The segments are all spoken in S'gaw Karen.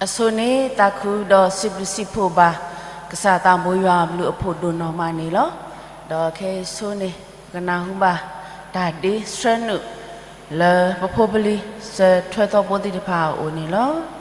အဆိန့ၣ် သးခုဒီးစံးဘျုးစံးဖှိၣ်ဘၣ် ကစၢ်သးဘိယွၤအဘျုးအဖှိၣ်ဒိၣ်နီၢ်မးန့ၣ်လီၤ. ဒီးခဲအံၤဆိန့ၣ် ကနၢ်ဟူဘၣ်တၢ်ဒ့ဆှၢနုာ်လၢပဖိပလံၤ စၢၤထွဲသီဖိသ့ၣ်တဖၣ်အအိၣ်န့ၣ်လီၤ.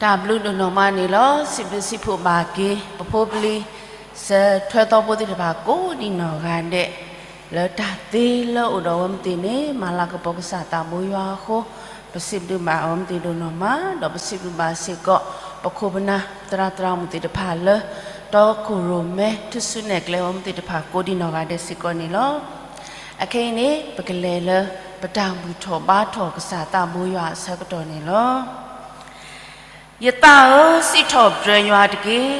တၢ်ဘျုးဒိၣ်နီၢ်မးန့ၣ်လီၤ. စံးဘျုးစံးဖှိၣ်ဘၣ်က့ၤ ပဖိပလံၤ စၢၤထွဲသီဖိသ့ၣ်တဖၣ်ကိးဒံနီၢ်ဂၤဒဲး, လၢတၢ်သ့လၢအိၣ်ဒီးအဝဲမ့ၢ်သ့ၣ်န့ၣ် မၤလၤကပီၤကစၢ်သးဘိယွၤအဃိ, ပစံးဘျုးဘၣ်အဝဲမ့ၢ်သ့ၣ်ဒိၣ်နီၢ်မး, ဒီးပစံးဘျုးဘၣ်စ့ၢ်ကီး ပခိၣ်ပနၢ် သရၣ်သရၣ်မုၣ်သ့ၣ်တဖၣ်လၢ တီခိၣ်ရိၣ်မဲ ထူၣ်စုနဲၣ်ကျဲဝဲမ့ၢ်သ့ၣ်တဖၣ်ကိးဒံးနီၢ်ဂၤဒဲးစ့ၢ်ကီးန့ၣ်လီၤ. အခဲအံၤန့ၣ် ပကလဲၤလၢ ပတၢ်ဘူၣ်ထီၣ်ဘါထီၣ်ကစၢ်သးဘိယွၤအဆၢကတီၢ်န့ၣ်လီၤ. ယသးဧၢ, စံးထီၣ်ပတြၢၤယွၤတက့ၢ်.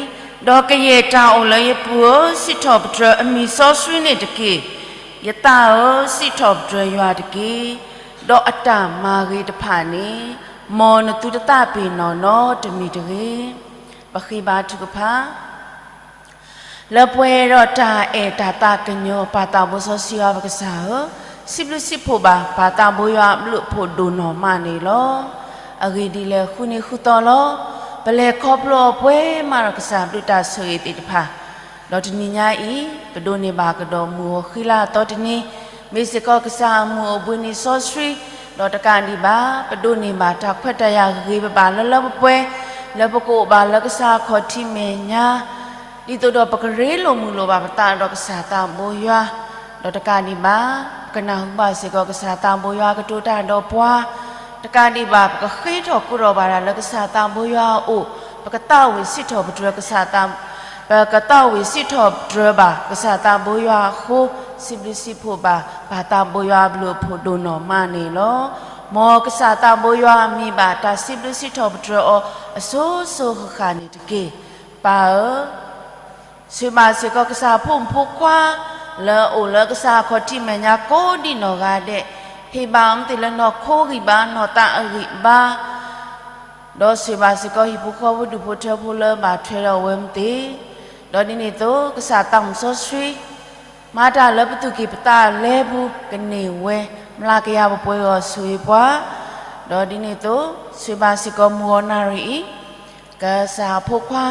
ဒီးကယဲၢ်တၢ်အိၣ်လၢယပူၤဧၢ, စံးထီၣ်ပတြၢၤအမံၤစီဆှံန့ၣ်တက့ၢ်. ယသးဧၢ, စံးထီၣ်ပတြၢၤယွၤတက့ၢ်. ဒီးအတၢ်မၤဂ့ၤတဖၣ်န့ၣ် မ်နသုတသးပ့ၤနီၣ်နီတမံၤတဂ့ၤ. ပဃ့ဘါထုကဖၣ် လၢပှဲၤဒီးတၢ်အဲၣ်တၢ်သးကညီၤ ပၢ်သးဘိစီဆှံယွၤပကစၢ်ဧၢ, စံးဘျုးစံးဖှိၣ်ဘၣ် ပၢ်သးဘိယွၤအဘျုးအဖှိၣ်ဒိၣ်နီၢ်မးန့ၣ်လီၤ. အဂ့ၢ်ဒ်လဲၣ် ဃုနံၤဃုသီလီၤ. ပလဲၤခီဖျိအီၤပှဲၤမးဒီးကစၢ်ဘျုးတၢ်ဆိၣ်ဂ့ၤသ့ၣ်တဖၣ်, ဒီးတနံၤညါအံၤ ပဒိးန့ၢ်ဘၣ်ကဒီးမုၢ်အဃံလၤအသီတနံၤ, မ့ၢ်စ့ၢ်ကီးကစၢ်အမုၢ်အိၣ်ဘှံးနံၤစီဆှံ, ဒီးတကးဒံးဘၣ် ပဒိးန့ၢ်ဘၣ်တၢ်ခွဲးတၢ်ယာ်ဂ့ၤဂ့ၤဘၣ်ဘၣ်လၢလၢပှဲၤပှဲၤ, လၢပကအိၣ်ဘၣ်လၢကစၢ်အခီၣ်ထံးမဲာ်ညါ ဒ်သိးဒီးပကရ့လိာ်မုာ်လိာ်ဘၣ်ပသးဒီးကစၢ်သးဘိယွၤ, ဒီးတကးဒံးဘၣ် ပကနၢ်ဟူဘၣ်စ့ၢ်ကီးကစၢ်သးဘိယွၤကတိၤတၢ်ဒီးပှၤ, တကးဒံးဘၣ် ပကဃ့ထီၣ်ကိးထီၣ်ဘၣ်တၢ်လၢကစၢ်သးဘိယွၤအအိၣ်, ပကသးဝံၣ်စံးထီၣ်ပတြၢၤကစၢ်သး ပကသးဝံၣ်စံးထီၣ်ပတြၢၤဘၣ်ကစၢ်သးဘိယွၤအဃိ, စံးဘျုးစံးဖှိၣ်ဘၣ် ပၢ်သးဘိယွၤအဘျုးအဖှိၣ်ဒိၣ်နီၢ်မးန့ၣ်လီၤ. မ်ကစၢ်သးဘိယွၤမံၤဘၣ်တၢ်စံးဘျုးစံးထီၣ်ပတြၢၤအီၤအစိၤစိၤဃၣ်ဃၣ်န့ၣ်တက့ၢ်. ပၢ်ဧၢ, ဆိၣ်ဂ့ၤဘၣ်စ့ၢ်ကီးကစၢ်အဖိမုၣ်ဖိခွါ လၢအအိၣ်လၢကစၢ်အခီၣ်ထံးမဲာ်ညါကိးဒံးနီၢ်ဂၤဒဲး, ဟ့ၣ်ဘၣ်အီၤမ့ၢ်သ့ၣ်လၢနီၢ်ခိဂံၢ်ဘါ နီၢ်သးအဂံၢ်ဘါ ဒီးဆိၣ်ဂ့ၤဘၣ်စ့ၢ်ကီးဟံၣ်ဖိဃီဖိဒူၣ်ဖိထၢဖိလၢဘၣ်ထွဲဒီးအဝဲမ့ၢ်သ့ၣ်, ဒီးဒ်န့ၣ်အသိး ကစၢ်သးမုၣ်စီဆှံ မၤတၢ်လၢပသူၣ်ကံၢ်ပသးလဲပူၤ ကန့ၢ်ဝဲ မျးကယၤပှဲၤပှဲၤဂီၢ်ဆိၣ်ဂ့ၤပှၤ, ဒီးဒ်န့ၣ်အသိး ဆိၣ်ဂ့ၤဘၣ်စ့ၢ်ကီးမုၢ်ဂီၤနၣ်ရံၣ်အံၤ ကစၢ်အဖိခွါ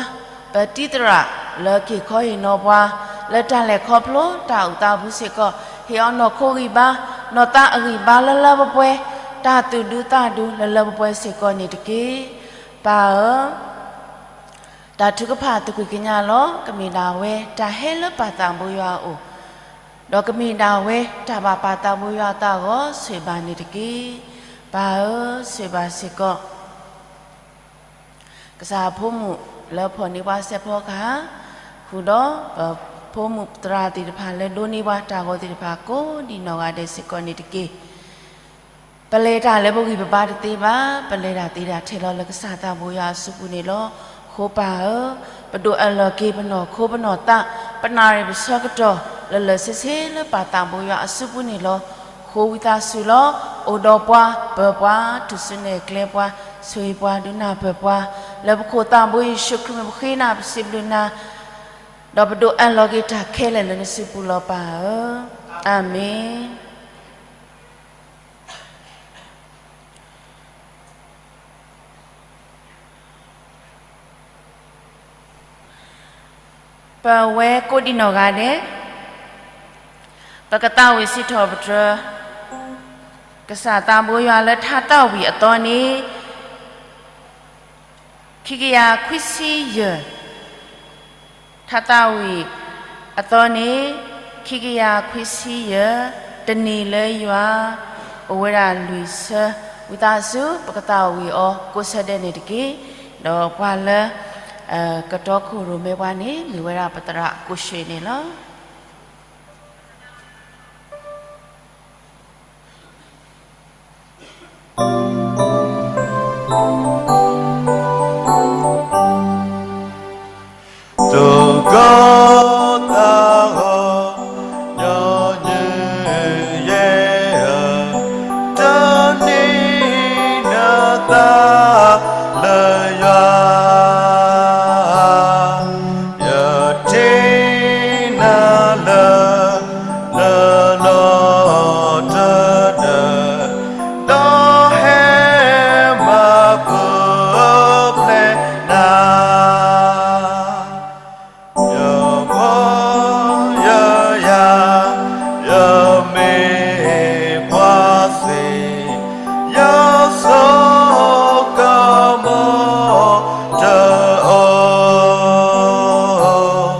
ပတံၤသရၣ်လၢကဟ့ၣ်ခီဟ့ၣ်နီၤပှၤ လၢတၢ်လဲၤခီဖျိတၢ်အိၣ်သးအပူၤစ့ၢ်ကီး, ဟ့ၣ်အီၤနီၢ်ခိဂံၢ်ဘါ နီၢ်သးအဂံၢ်ဘါလၢလၢပှဲၤပှဲၤ, တၢ်သူၣ်ဒူသးဒူလၢလၢပှဲၤပှဲၤစ့ၢ်ကီးန့ၣ်တက့ၢ်. ပၢ်ဧၢ, တၢ်ထုကဖၣ်သကွံာ်ကညးလီၤ ကမ့ၢ်ဒၣ်ဝဲတၢ်ဟဲလၢပၢ်သးဘိယွၤအအိၣ်, ဒီးကမ့ၢ်ဒၣ်ဝဲတၢ်ဘၣ်ပၢ်သးဘိယွၤအသးအဂီၢ် ဆိၣ်ဂ့ၤဘၣ်န့ၣ်တက့ၢ်. ပၢ်ဧၢ, ဆိၣ်ဂ့ၤဘၣ်စ့ၢ်ကီး ကစၢ်အဖိမုၣ်လၢဖီၣ်န့ၢ်ပှၤစဲးဖီကဟၣ်, ဃုာ်ဒီးပဖိမုၣ်သရၣ်သ့ၣ်တဖၣ်လၢဒိးန့ၢ်ပှၤတၢ်ဂီၤသ့ၣ်တဖၣ်ကိးဒံးနီၢ်ဂၤဒဲးစ့ၢ်ကီးန့ၣ်တက့ၢ်. ပလဲၤတၢ်လၢပဂံၢ်ပဘါတသ့ဘၣ်, ပလဲၤတၢ်သ့တၢ်ထဲလီၤလၢကစၢ်သးဘိယွၤအစုပူၤန့ၣ်လီၤ. ဃိပၢ်ဧၢ, ပဒိၣ်အၢၣ်လီၤက့ၤပနီၢ်ခိပနီၢ်သး, ပနၣ်ရံၣ်ပဆၢကတီၢ်လၢလၢာ်ဆ့ဆ့လၢပၢ်သးဘိယွၤအစုပူၤန့ၣ်လီၤ. ဃိဝံသးစူၤလီၤ, အိၣ်ဒီးပှၤ, ပၢၤပှၤ, ထူၣ်စုနဲၣ်ကျဲပှၤ, ဆိၣ်ဂ့ၤပှၤ, ဒုးနၢ်ပၢၢ်ပှၤ, လၢပခိၣ်သးဘိယ့ၣ်ၡူးခရံာ်မ့ၢ်ပဃ့နၤ ပစံးဘျုးနၤ, ဒီးပဒိၣ်အၢၣ်လီၤက့ၤတၢ်ခဲလၢာ်လၢနစုပူၤလီၤပၢ်ဧၢ, အၤမ့ၣ်. ပဝဲကိးဒံးနီၢ်ဂၤဒဲး, ပကသးဝံၣ်စံးထီၣ်ပတြၢၤ ကစၢ်သးဘိယွၤလၢထါသးဝံၣ်အသီန့ၣ် ခံကယၤခွံဆံယဲၢ်, ထါသးဝံၣ်အသီန့ၣ် ခံကယၤခွံဆံယဲၢ်, တနံၤလၢယွၤ အိၣ်ဝဲဒၣ်လွံၢ်ဆၢ, ဝံသးစူၤ ပကသးဝံၣ်အီၤကိးဆၢဒဲးန့ၣ်တက့ၢ်. ဒီးပှၤလၢ ကတီခိၣ်ရိၣ်မဲပှၤန့ၣ် မ့ၢ်ဝဲဒၣ်ပသရၣ်ကိၣ်ရွှ့ၣ်န့ၣ်လီၤ. သုးခိၣ်သးဂီၤညီနုၢ်ယဲၢ်ဧၢ, တနံၤနသးလၢယွၤ ယထံၣ်နၤလၢ လၢလီၤတဒၢ ဒီးဟဲမၤပူၤဖျဲးနၤ ယမိၢ်ယယၤ ယမ့ၢ်ပှၤသ့ၣ် ယဆိကမိၣ်တအိၣ်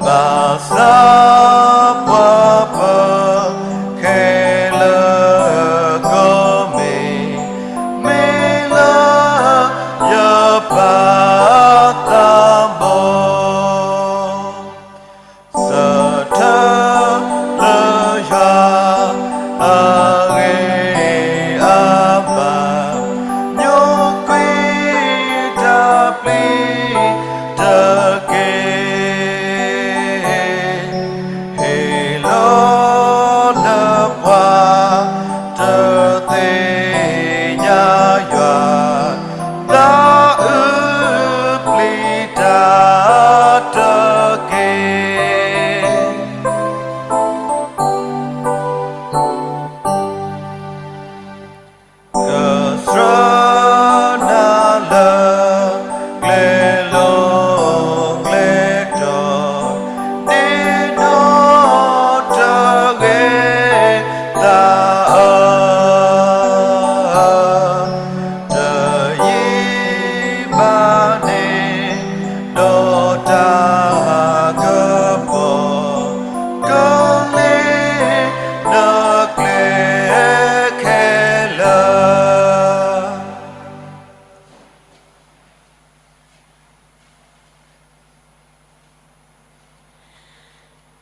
ဘၣ်ဆၣ်ပှၤပၢ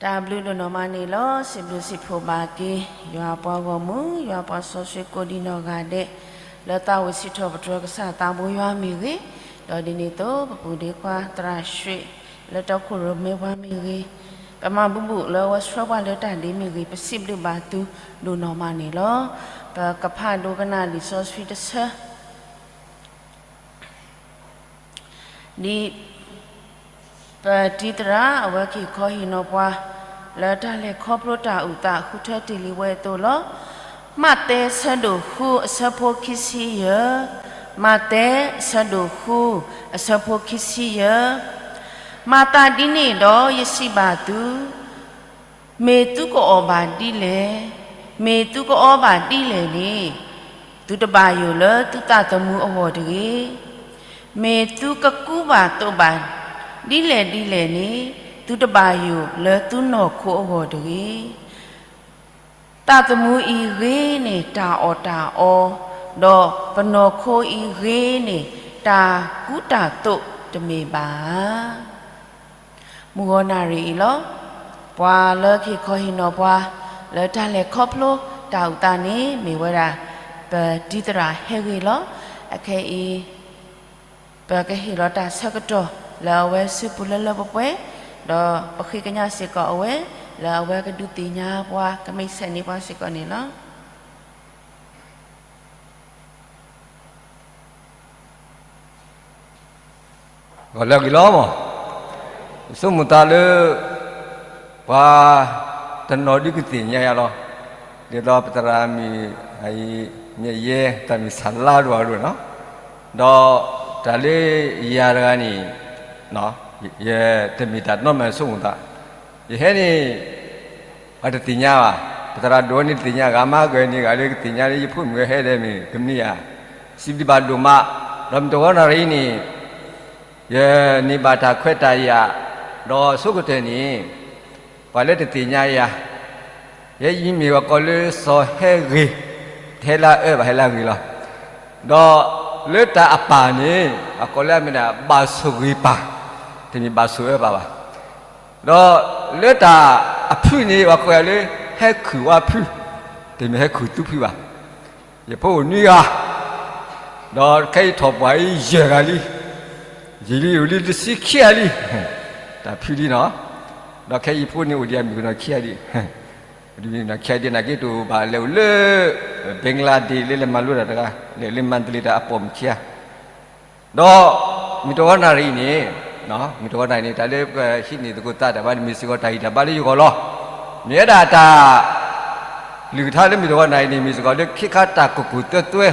တၢ်ဘျုးဒိၣ်နီၢ်မးန့ၣ်လီၤ. စံးဘျုးစံးဖှိၣ်ဘၣ်က့ၤ ယွၤပှၤဂီၢ်မုၢ် ယွၤပှၤစီဆှံကိးဒံးနီၢ်ဂၤဒဲး လၢသးဝံၣ်စံးထီၣ်ပတြၢၤကစၢ်သးဘိယွၤမ့ၢ်ဂ့ၤ, ဒီးဒ်န့ၣ်အသိး ပပုၢ်ဒ့ခွါသရၣ်ဆှံ လၢတီခိၣ်ရိၣ်မဲပှၤမ့ၢ်ဂ့ၤ, ပမၤဘူၣ်ဘူၣ်လၢအဝဲဆှၢပှၤလၢတၢ်ဒ့မ့ၢ်ဂ့ၤ, ပစံးဘျုးဘၣ်သုဒိၣ်နီၢ်မးန့ၣ်လီၤ. ပကဖးဒိကနၣ်လံာ်စီဆှံတဆၢ ဒ် ပတံၤသရၣ်အဝဲက့ၤခီဟ့ၣ်နီၤပှၤ လၢတၢ်လဲၤခီဖျိတၢ်အုၣ်သးဃုထၢတ့ၢ်လံဝဲအသိးလီၤ. မးသဲအဆၢဒိၣ်ဃုအဆၢဖိခံဆံယဲၢ်, မးသဲအဆၢဒိၣ်ဃုအဆၢဖိခံဆံယဲၢ်, မၤသးဒ်န့ၣ်ဒီးယစံးဘၣ်သု, မ့ၢ်သုကအီၣ်ဘၣ်ဒ်လဲၣ်, မ့ၢ်သုကအီဘၣ်ဒ်လဲၣ်န့ၣ်, သုတဘၣ်ယိၣ်လၢသုသးသမူအဂီၢ်တဂ့ၤ. မ့ၢ်သုကကူဘၣ်သိးဘၣ်ဒ်လဲၣ်ဒ်လဲၣ်န့ၣ်, သုတဘၣ်ယိၣ်လၢသုနီၢ်ခိအဂီၢ်တဂ့ၤ. သးသမူအံၤဂ့ၤန့ၣ် တၢ်အီၣ်တၢ်အီ, ဒီးပနီၢ်ခိအံၤဂ့ၤန့ၣ် တၢ်ကူတၢ်သိးတမ့ၢ်ဘၣ်ဧါ. မုၢ်ဂီၤနၣ်ရံၣ်အံၤလီၤ. ပှၤလၢကဟ့ၣ်ခီဟ့ၣ်နီၤပှၤ လၢတၢ်လဲၤခီဖျိတၢ်အုၣ်သးန့ၣ် မ့ၢ်ဝဲဒၣ် ပတံၤသရၣ်ဟဲဂ့ၤလီၤ. အခဲအံၤ ပကဟ့ၣ်လီၤတၢ်ဆၢကတီၢ် လၢအဝဲစုပူၤလၢလၢပှဲၤပှဲၤ, ဒီးပဃ့ကညးစ့ၢ်ကီးအဝဲ လၢအဝဲကဒုးသ့ၣ်ညါပှၤ ကမ့ၢ်ဆဲးန့ၢ်ပှၤစ့ၢ်ကီးန့ၣ်လီၤ. ဂီၤလၢအဂ့ၤလီၤမး, ယဆိကမိၣ်သးလၢ ပှၤတနီၤဒုးကသ့ၣ်ညါယၤလီၤ. ဒ်သိးပသရၣ်မုၣ် မ့ၢ်ယဲ သရၣ်မုၣ်ဆၣ်လါဒိၣ်အဒိၣ်နီၤ, ဒီးတၢ်လၢယၤတဂၤန့ၣ် ယတမ့ၢ်တၢ်နီတမံၤဆိကမိၣ်သး, ယဟဲန့ၣ် အတသ့ၣ်ညါဘၣ်, ပသရၣ်ဒိၣ်န့ၣ်တသ့ၣ်ညါဂၤမး, ဂဲၤန့ၢ်ဂၤလၢကသ့ၣ်ညါလၢယဖိမုၣ်ဟဲဒဲးမ့ၢ်ကမ့ၢ်ဧါ, စံးဘျုးဘၣ်ဒိၣ်မး, ဒီးမုၢ်တဂီၤနၣ်ရံၣ်အံၤန့ၣ် ယန့ၢ်ဘၣ်တၢ်ခွဲးတၢ်ယာ်, ဒီးဆိကတၢၢ်န့ၣ် ပှၤလၢတသ့ၣ်ညါယၤ, ယဲယမ့ၢ်ပှၤကိးလၢစီၤဟဲဂ့ၤ, တဟဲလၢအအၢဘၣ် ဟဲလၢအဂ့ၤလီၤ. ဒီးလၢတၢ်အပၢ်န့ၣ် အကိးလၢအမ့ၢ်ဒၣ်ဘၣ်ဆိၣ်ဂ့ၤပၢ်, တမ့ၢ်ဘၣ်ဆိၣ်အၢပၢ်ဘၣ်. ဒီးလၢတၢ်အဖုၣ်န့ၣ် ပှၤကိးယၤလၢ ဟဲခုၣ်ဝါဖုၣ်, တမ့ၢ်ဟဲခုၣ်သူဖုၣ်ဘၣ်. ယဖိအိၣ်နွံဂၤ, ဒီးခဲအံၤထီၣ်ပှၤအံၤယဲၢ်ဂၤလံ, ယလံၤအိၣ်လံတဆံခံဂၤလံ, တၢ်ဖုၣ်လံနီၤ, ဒီးခဲအံၤယဖိန့ၣ်အိၣ်ဒံးအမုၣ်ကနီၤခံဂၤဒံး, မုၣ်ကနီၤခံဂၤဒံး နာ်က့တအိၣ်ဘၣ်လဲၤအိၣ်လၢ ဘဲကလါဒ့း လၢလဲၤမၤလိတၢ်တဂၤ, လဲၤလၢမါတလ့တၢ်အပိာ်မုၣ်ခံဂၤ ဒီးမုၢ်တဂီၤနၣ်ရံၣ်အံၤန့ၣ်, မုၢ်တဂီၤနၣ်ရံၣ်န့ၣ် တၢ်လၢပဟံးန့ၢ်သကိးသးတၢ်ဘါန့ၣ် မ့ၢ်စ့ၢ်ကီးတၢ်ဂံၢ်တၢ်ဘါလၢယဂီၢ်လီၤ. မ့ၢ်ဝဲဒၣ်တၢ် ကလုၢ်ကထါလၢမုၢ်တဂီၤနၣ်ရံၣ်န့ၣ် မ့ၢ်စ့ၢ်ကီးလၢခ့ခါတၢ်ကိၢ်ကိၢ်သွဲသွဲ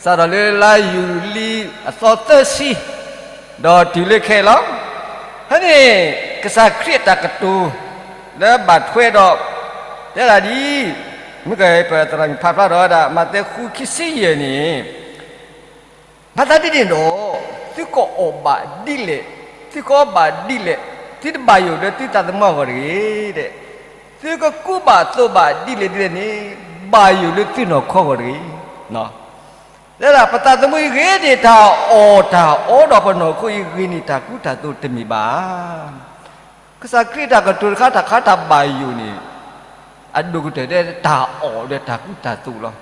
စးထီၣ်လၢလါယူၤလံအသီသၢဆံ ဒီးတုၤလၢခဲအံၤလီၤ. ဖဲန့ၣ် ကစၢ်ခရံာ်အတၢ်ကတိၤ လၢဘၣ်ထွဲဒီး တဲဒၣ်ဒ်အံၤ, မ့ၢ်ကပသရၣ်မုၣ်ဖးဖျါထီၣ်ဝဲဒၣ် မးသဲဃုခံဆံယဲၢ်န့ၣ် မၤသးဒ်န့ၣ်ဒီး သုကအီၣ်ဘၣ်ဒ်လဲၣ်, သုကအီဘၣ်ဒ်လဲၣ်, သုတဘၣ်ယိၣ်လၢသုသးသမူအဂီၢ်တဂ့ၤ, သုကကူဘၣ်သိးဘၣ်ဒ်လဲၣ်ဒ်လဲၣ်န့ၣ် ဘၣ်ယိၣ်လၢသုနီၢ်ခိအဂီၢ်တဂ့ၤ. တဲဒၣ်ပသးသမူအံၤဂ့ၤန့ၣ် တၢ်အီၣ်တၢ်အီဒီးပနီၢ်ခိအံၤဂ့ၤန့ၣ် တၢ်ကူတၢ်သိးတမ့ၢ်ဘၣ်. ကစၢ်ခရံာ်တၢ်ကတိၤတခါတခါတၢ်ဘၣ်ယိၣ်န့ၣ် အဒိၣ်ကတၢၢ်လၢတၢ်အီၣ်ဒီးတၢ်ကူတၢ်သိးလီၤ.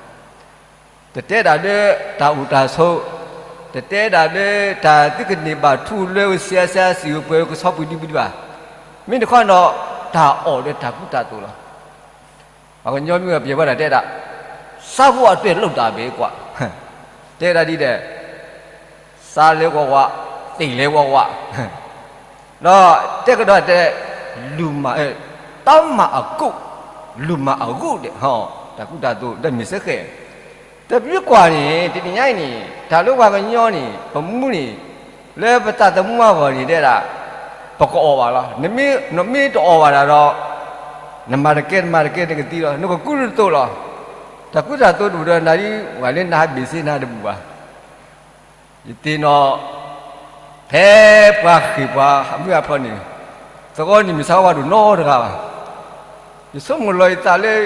တတဲဒၣ်လၢတၢ်အိၣ်တၢ်ဆိး, တတဲဒၣ်လၢတၢ်သုကန့ၢ်ဘၣ်ထူလွဲဧိၤ စံးအါစံးအါစံးဧိၤပှဲၤဧိၤကဆီပှံၤဒံဘံဒံဘၣ်. မ့ၢ်တခီဒီး တၢ်အီၣ်ဒီးတၢ်ကူတၢ်သိးလီၤ. ပှၤကညီမ့ၢ်ပျဲၢ်ဝဲဒၣ်တဲဒၣ်, စားဖို့အတွက်လုပ်တာပဲကွၢ်, တဲဒၣ်ဒ်ဒီး စားလဲဝါဝါ, သ့ၣ်လဲဝါဝါ, ဒီးတဲကဒီးတဲ လူမၤ, တၢ်မၤအကိၣ်, လူမၤအဂိၣ်ဒီး တၢ်ကူတၢ်သိး ဒီးမ့ၢ်စ့ၢ်ကီး တပျုၤကွၢ်န့ၣ် တနံၤညါအံၤန့ၣ် တၢ်လၢပှၤကညီန့ၣ် ပမူန့ၣ် လၢပသးသမူအဂီၢ်န့ၣ်တဲဒၣ် ပကအီၣ်ဘၣ်လီၤ. နမ့ၢ်တအီၣ်ဘၣ်တၢ်ဒီး နမၤတကဲ နမၤတကဲ နကသံလီၤ, နကကူနသိးလီၤ. တၢ်ကူတၢ်သိးတအိၣ်ဒီးနၤဒ် ပှၤလၢနဟးဘ့ၣ်စ့နၤတဘူၣ်ဘၣ်. ယသ့ၣ်နီၣ် ဖဲပှၤဃ့ၢ်ပှၤအမုၢ်အဖီန့ၣ် သဝီန့ၣ်မ့ၢ်ဆါဝါဒိၣ်နီတဂၤဘၣ်. ယဆိကမိၣ်လီၤယသးလၢ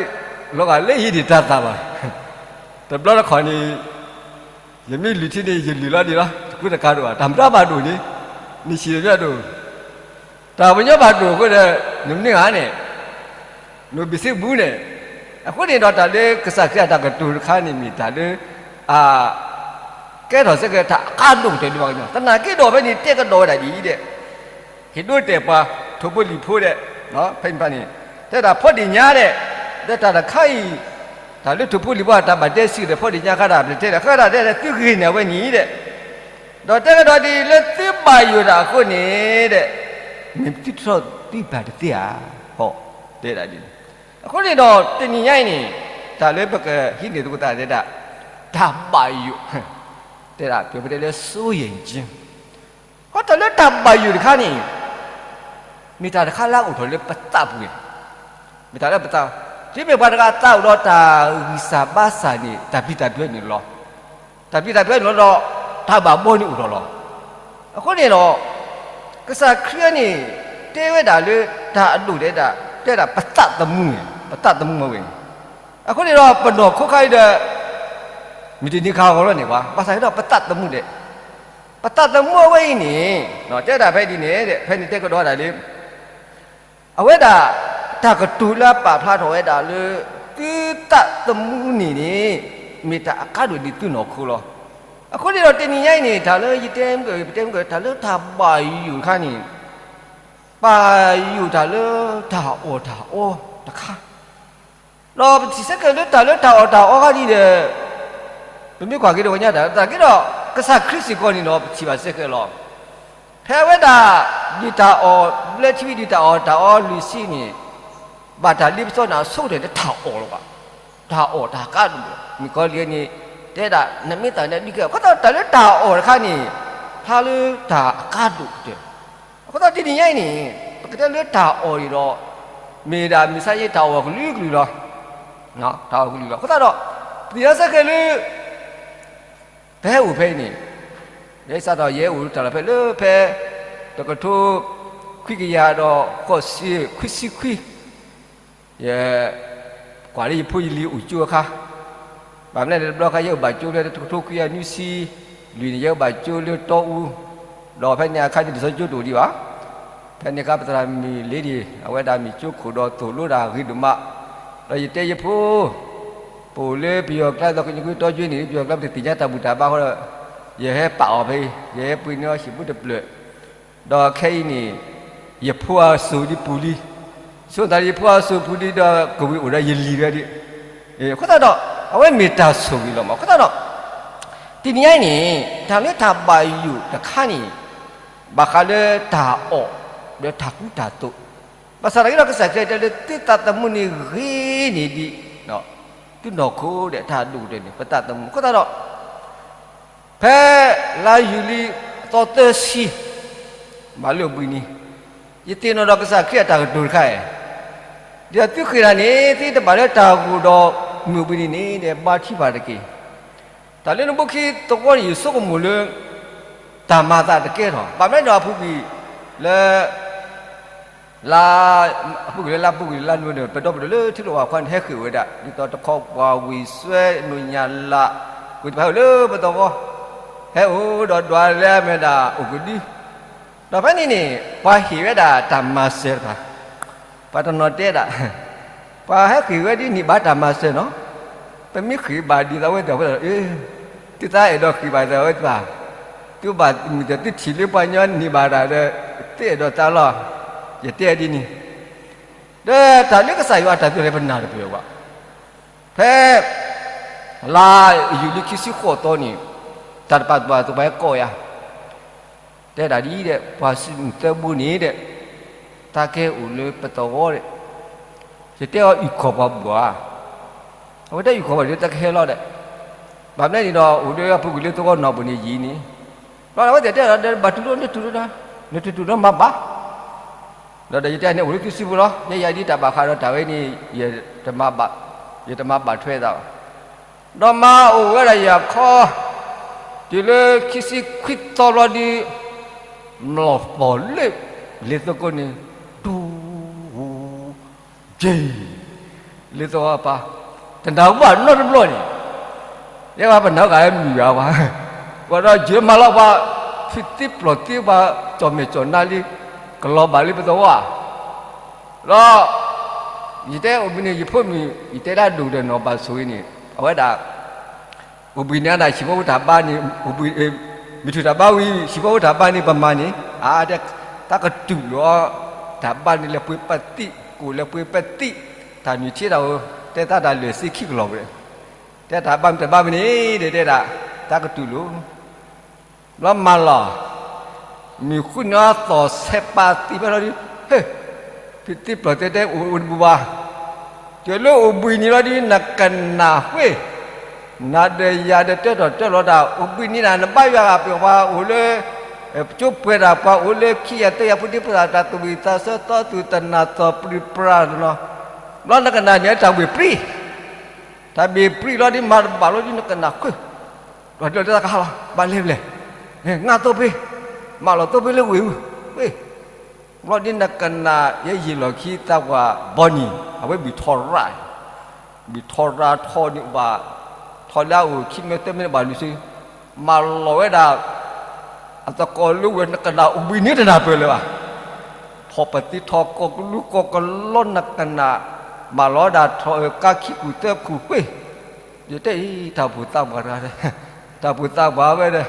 လီၤဂာ်လၢယဒံးတၢ်သးဘၣ်. တဘျီတခီၣ်န့ၣ် ယမ့ၢ်လုၢ်ထံန့ၣ် ယလုၢ်လီၤဒံးလီၤ တကူတကၤဒိၣ်ဘၣ်. တၢ်မတၤဘၣ်ဒိၣ်န့ၣ် နဆံးတမၢဒိၣ်, တၢ်ပညိၣ်ဘၣ်ဒိၣ်အဃိဒီး နမ့ၢ်ဧါန့ၣ်, နဘံၣ်စ့ဘူးန့ၣ်, အဃိန့ၣ်ဒီးတၢ်လၢကစၢ်ခရံာ်အတၢ်ကတိၤတခါန့ၣ်မ့ၢ်တၢ်လၢ အ ကဲထီၣ်စ့ၢ်ကီးတၢ်အကါဒိၣ်ကတၢၢ်ဒံးဘၣ်ကညီ, သနာ်က့ဒီးဖဲန့ၣ်တဲကဒီးဝဲဒၣ်ဒ်အံၤဒဲး, ဟ့ၣ်ဒိတဲာ်ပှၤထိၣ်ဖိလံၣ်ဖိဒဲး, ဖဲန့ၣ်ဖဲန့ၣ်, တဲဒၣ်ဖီဒ့ၣ်ညါဒဲး, ဒီးတၢ်တခါအံၤ, တၢ်လၢထိၣ်ဖိလံၣ်ဖိအတၢ်ဘၣ်တဲစံးဒီးဖီဒ့ၣ်ညါခါဒၣ် ပတဲဒၣ်ဃၣ်ဒၣ်တဲဒၣ်သုဂ့ၤန့ၢ်အဝဲန့ၣ်ဒဲး, ဒီးတဲကဒီးဒ်အံၤလၢသုဘၣ်ယိၣ်တၢ်အဃိန့ၣ်ဒဲး, မ့ၢ်သုထီၣ်သုဘၣ်တသ့ဧါ, ဟီ, တဲဒၣ်ဒ်န့ၣ်, အဃိန့ၣ်ဒီးတနံၤညါအံၤန့ၣ်, တၢ်လၢပကဟံးန့ၢ်သကိးသးတဲဒၣ်, တၢ်ဘၣ်ယိၣ်, တဲဒၣ်ပတဲလၢ စိုးရိမ်ခြင်း, ဃီတၢ်လၢတၢ်ဘၣ်ယိၣ်တခါန့ၣ်, မ့ၢ်တၢ်တခါလၢအအိၣ်ထီၣ်လၢပသးပူၤန့ၣ်, မ့ၢ်တၢ်လၢပသး, တုၤမ့ၢ်ပှၤတဂၤသးအိၣ်ဒီးတၢ်ဂံၢ်စၢ်ဘါစၢ်န့ၣ် တၢ်ပျံၤတၢ်ဖုးန့ၣ်လီၤ, တၢ်ပျံၤတၢ်ဖုးန့ၣ်လီၤဒီး, တၢ်ဘၣ်ဘီန့ၣ်အိၣ်ထီၣ်လီၤ, အဃိန့ၣ်ဒီး, ကစၢ်ခရံာ်န့ၣ်, တဲဝဲဒၣ်လၢတၢ်အဒိၣ်တဲဒၣ်, တဲဒၣ်ပသးသမူန့ၣ် ပသးသမူဝဲန့ၣ်, အဃိန့ၣ်ဒီးပနီၢ်ခိခါအံၤဒီး, မုၢ်တနံၤခါဂီၤလီၤန့ၣ်ပှၤ ဘၣ်ဆၣ်ကဒီးပသးသမူဒဲး, ပသးသမူအဝဲအံၤန့ၣ်, တဲဒၣ်ဖဲဒ်န့ၣ်, ဖဲန့ၣ်တဲကဒီးဒၣ်လၢ, အဝဲဒၣ်, တၢ်ကတိၤလၢအပာ်ဖျါထီၣ်ဝဲဒၣ်လၢ, သုသးသမူန့ၣ်န့ၣ်, မ့ၢ်တၢ်အကါဒိၣ်ဒ်သုနီၢ်ခိလီၤ, အဃိန့ၣ်ဒီးတနံၤညါအံၤန့ၣ် တၢ်လၢယတဲမုၢ်ကၢၢ် ပတဲမုၢ်ကၢၢ် တၢ်လၢတၢ်ဘၣ်ယိၣ်တခါန့ၣ်, ဘၣ်ယိၣ်တၢ်လၢတၢ်အီၣ်တၢ်အီတခါ, ဒီးပထံၣ်စ့ၢ်ကီးလၢတၢ်လၢတၢ်အီၣ်တၢ်အီခါဒ်ဒီး, ပမ့ၢ်ကွၢ်က့ၤဒီးပှၤကညီတၢ် တၢ်က့ဒီး, ကစၢ်ခရံာ်စ့ၢ်ကီးန့ၣ်ဒီးပထံၣ်ဘၣ်စ့ၢ်ကီးလီၤ, ဖဲအဝဲဒၣ်, ဒ်တၢ်အီၣ်ဘျၢထံဝံၤဒ်တၢ်အီၣ်တၢ်အီလွံၢ်ဆံန့ၣ်, ဘၣ်တၢ်လ့ပစီန့ၣ်အဆိကတၢၢ်လၢတၢ်အီၣ်လီၤဘၣ်, တၢ်အီၣ်တၢ်ကါဒိၣ်, မုၣ်ကီၤလံၢ်န့ၣ်, တဲဒၣ်နမ့ၢ်သးန့ၣ်ဒုးကဲ အဃိသတးတၢ်လၢတၢ်အီၣ်တခါန့ၣ်, ဖျါလၢတၢ်အကါဒိၣ်ကတၢၢ်, အဃိသတးတနံၤညါအံၤန့ၣ်, ပကတဲလၢတၢ်အီၣ်အံၤဒီး, မ့ၢ်ဒၣ်မုၢ်ဆါယံၤတၢ်အီၣ်ကလုာ်ကလုာ်လီၤ, တၢ်အီၣ်ကလုာ်လီၤ အဃိသတးဒီး, ပသ့ၣ်ညါစ့ၢ်ကီးလၢ ပဟဲအိၣ်ဖဲအံၤန့ၣ်, ယဲစးထီၣ်ယဟဲအိၣ်တၢ်လီၢ်ဖဲလၢဖဲ, တကထိ, ခွံကယၤဒီးဃိးဆံခွံဆံခွံ, ယ, ကွၢ်လၢယဖိယလံၤအိၣ်ကၠိအခါ, ဘၣ်မနုၤလဲၣ်တဘျီခါယဲအိၣ်ဘၣ်ကၠိလၢတကထိခွံကယၤနွံဆံ, လွံၢ်န့ၣ် ယဲအိၣ်ဘၣ်ကၠိလၢတီအူ, ဒီးဖဲန့ၣ်အခါန့ၣ် လံာ်စီဆှံကၠိတအိၣ်ဒံးဘၣ်, ဖဲန့ၣ်အခါပသရၣ်မုၣ်လ့ဒံၣ် အဝဲဒၣ်မ့ၢ်ကၠိခိၣ်ဒီးသိၣ်လိဒၣ်ဂ့ၤဒိၣ်မး, ဒီးယတဲယဖိ ပအိၣ်လၢပယီၤကျါဒီးကညီကွ့တီယွ့န့ၣ် ပယီၤကျါပတသ့ၣ်ညါတၢ်ဘူၣ်တၢ်ဘါဃီဒီး, ယဟဲပာ်အီၤဖဲအံၤ ယဟဲပှ့ၤန့ၢ်အီၤဟံၣ်ဖိတဖျၢၣ်, ဒီးခဲအံၤန့ၣ်, ယဖိအစိၤဒ်ပူၤလံ, ဆိသးလၢယဖိအစိၤပူၤလံဒီးကဝံၤအိၣ်ဒီးယလံၤတဂၤဒံး, အဃိသတးဒီး, အဝဲမ့ၢ်တၢ်ဆိၣ်ဂ့ၤလီၤမး အဃိသတးဒီး, တနံၤညါအံၤန့ၣ် တၢ်လၢတၢ်ဘၣ်ယိၣ်တခါန့ၣ်, ဘၣ်ဃးလၢတၢ်အီၣ်, ဒီးတၢ်ကူတၢ်သိး, ဘၣ်ဆၣ်သနာ်က့ဒီးကစၢ်ခရံာ်တဲလၢသုသးသမူန့ၣ်ဂ့ၤန့ၢ်ဒံး, သုနီၢ်ခိဒီးတၢ်ဒိၣ်ကတၢၢ်န့ၣ် ပသးသမူ အဃိသတးဒီး, ဖဲလါယူၤလံအသီသၢဆံ, ဘၣ်လၢအိၣ်ဘှံးနံၤ, ယသ့ၣ်နီၣ်ဒီးကစၢ်ခရံာ်အတၢ်ကတိၤတခါအံၤ, ဒ်သိးသုဃ့ၢ်တၢ်န့ၣ် သုတဘၣ်လၢတၢ်ဂိၢ်ဒီးမုာ်ဘှံးနံၤန့ၣ်ဒီးဘါထံပၢ်တက့ၢ်. တၢ်လၢနဘူးခံသဝီန့ၣ် ယဆိကမိၣ်လၢ တၢ်မၤသးတကဲထီၣ် ဘၣ်မနုၤဒီးအပူၤကွံာ်လၢ လါ, အပူၤကွံာ်လၢလါပူၤကွံာ်လၢလါနိန့ၣ် ပဒီပုၢ်ဒီဝဲၢ်လၢထံလီၢ်ဝၢ်ခီန့ၣ် ဟဲဃ့ၢ်ဝဲဒၣ် ဒ်သိးတခီပှၢ်ဝံၤစွဲနိၣ်ညၣ်လၢ် ဝံၤတဖၣ်ဟဲအိၣ်လၢပသဝီ, ဟဲအိၣ်ဒီးဒွးလဲအမဲာ်ဒၣ်အိၣ်ကဒု, ဒီးဖဲန့ၣ်န့ၣ် ပှၤဟ့ၣ်ဝဲဒၣ်တၢ်မၤစၢၤတဖၣ်, ပှၤတနီၤတဲဒၣ် ပှၤဟဲဃ့ၢ်ဝဲဒ်န့ၣ်ဘၣ်တၢ်မၤစၢၤနီၤ, ပမ့ၢ်ဃ့ၢ်ဘၣ်ဒ်သိးဝဲတဖၣ်ဒီး သုသးအဲၣ်ဒိးဃ့ၢ်ဘၣ်သးဝဲတဖၣ်, သုဘၣ်မုၢ်တၢ်သုထံၣ်လၢပှၤညီန့ၢ်ဘၣ်တၢ်ဒီး သုအဲၣ်ဒိးသးလီၤ, ယတဲဒ်န့ၣ်, ဒီးတၢ်လၢကစၢ်ယွၤအတၢ်သိၣ်တၢ်သီပနၢ်တပၢၢ်ဘၣ်, ဖဲ လါယူၤလံခံဆံဃိးသီန့ၣ်, တၢ်တပာ်သူၣ်ပာ်သးပှၤဟဲကိးယၤ, တဲဒၣ်ဒ်အံၤဒီး ပှၤစူၢ်မုၢ်သၢဘိန့ၣ်ဒီး တၢ်ကဲအိၣ်လၢပသဝီဒီး, ယတဲအီၤအုၣ်ခီၣ်ပှၤဘၣ်ဧါ, အဝဲတဲအုၣ်ခီၣ်ပှၤဒီးတၢ်ကဟဲလီၤဒီး, ဘၣ်မနုၤန့ၣ်ဒီး အိၣ်ဒီးအပူၤကွံာ်လၢသဝီနီၢ်ပူၤန့ၣ်ယံာ်န့ၣ်, ဘၣ်ဒီးအဝဲသ့ၣ်တဲဒီး ဘၣ်တူၢ်လိာ်နတူၢ်လိာ်ဒီး, နတတူၢ်လိာ်မၤဘၣ် ဒီးဒီးယတဲန့ၣ်အိၣ်လၢသုစုပူၤလီၤ, ယဲယၤဒ်တၢ်ဘၣ်ဃးဒီးတၢ်ဝဲန့ၣ်, ယတမၤဘၣ်ထွဲသးဘၣ်, ဒီးမၤအိၣ်ဝဲဒၣ်ယၤခီ, တုၤလၢခံဆံခွံသီဘျီဒီး, မျိာ်ပီၢ်လၢ, လ့သကိးန့ၣ်, တူၢ်, က့ၤ, လ့သကိးပၤ, တနၢ်ဟူဘၣ်နီတဘျီန့ၣ် ယဲပှၤပနၢ်ဟူဂၤမုၢ်ဂၤပှၤ, ပှၤဒီးယမၤလီၤပှၤ, ဖံးသ့ပျီၢ်သ့ပှၤ, ကၠီၣ်မဲာ်ကၠီၣ်နါလံ, ကလီၤဘၣ်လၢပသဝီဧါ, ဒီး ယတဲအိၣ်ဘှံးန့ၣ် ယဖိမုၣ် ယတဲဒၣ်ဒိၣ်ဒီးနီၢ်ဘၣ်ဆိၣ်ဂ့ၤန့ၣ် အဝဲဒၣ် အိၣ်ဘှံးန့ၣ်ဒၣ် ဟံၣ်ဖိတၢ်ဘါန့ၣ် အိၣ်ဘှံး မုၢ်ထူၣ်တၢ်ဘါဝံၤ ဟံၣ်ဖိတၢ်ဘါန့ၣ် ပမၤန့ၣ် အါ တဲ တၢ်ကတူၢ်လိာ်အီၤ တၢ်ဘါန့ၣ်လဲၤပှ့ၤပသံး ကိၣ်လဲၤပှ့ၤပသံး တၢ်မုၢ်ဆ့ၣ်တၢ်ဧိၤ တဲသးတၢ်လၢာ်သ့ခံကလီၤဝဲ တဲတၢ်ဘါမ့ၢ်တၢ်ဘါမ့ၢ်န့ၣ် တဲတဲဒၣ် တၢ်ကတူၢ်လိာ် ဘျီမၤလီၤ မုၢ်ဃုနံၤအသီၣ်ဆဲးပာ်သံဖဲလီၤဒုး ဟ့ၣ် ဖံသ့ပျီၢ်သ့တဲအိၣ်အိၣ်တဘူၣ်ဘၣ် တုၤလၢအိၣ်ဘှံးနံၤလီၤဒုး နကနၣ်ဃ့ၢ် နၤဒီးယၤဒီးတၢထီၣ်တၢလီၤတၢ် အိၣ်ဘှံးနံၤဒၣ် နဘါယွၤဂၤပှၤအိၣ်လၢ ကၠိပှဲၤတၢ်ပှၤအိၣ်လၢခံယၤသၢယၤဖိဒံဖိသၣ်တၢ်သူၣ်ဝံၣ်သးဆၢသီသူၣ်တနၢ်သီၣ်ပြံပြါတနီၤ ဘျီနကနၣ်န့ၣ်တၢ်ဘှ့ၣ်ပြံ တၢ်ဘှ့ၣ်ပြံလီၤဒ်မၤတဘၣ်လီၤဒ်နကနၣ်ဃု ဒီးလၢတၢ်ကဟါလီၤ ဘၣ်လဲၤဘျဲၣ် ငါသိပ့ၤ မၢလီၤသိပ့ၤလၢဝ့ၢ်မုၢ် ဝ့ၢ် ဘျီဒ်နကနၣ် ယဲယံာ်လီၢ်ခံသးပှၢ်ဘီနံၤ အဝဲဘုၣ်ထီရၣ် ဘုၣ်ထီရၣ်ထီန့ၣ်ဘၣ် ထီလၢအအိၣ်ခံမၢသၢမၢန့ၣ်ဘၣ်လူၤဆူ မၢလီၤဝဲဒၣ် အသကိးလၢဝဲနကနၣ်အိၣ်ဘှံးနံၤတနၢ်ပၢၢ်လၢၤဘၣ် ထီၣ်ပသံထီၣ်ကီၢ်ကလူကီၢ်ကလီနကနၣ် မၢလီၤဝဲဒၣ်ထီၣ်အၢၣ်ကါခံကူၣ်သၢကူၣ်ဃ့ၢ် ယတဲအံၤ တၢ်ဘူၣ်သးပှၢ်တဂၤ တၢ်ဘူၣ်သးပှၢ်ဝဲဒီး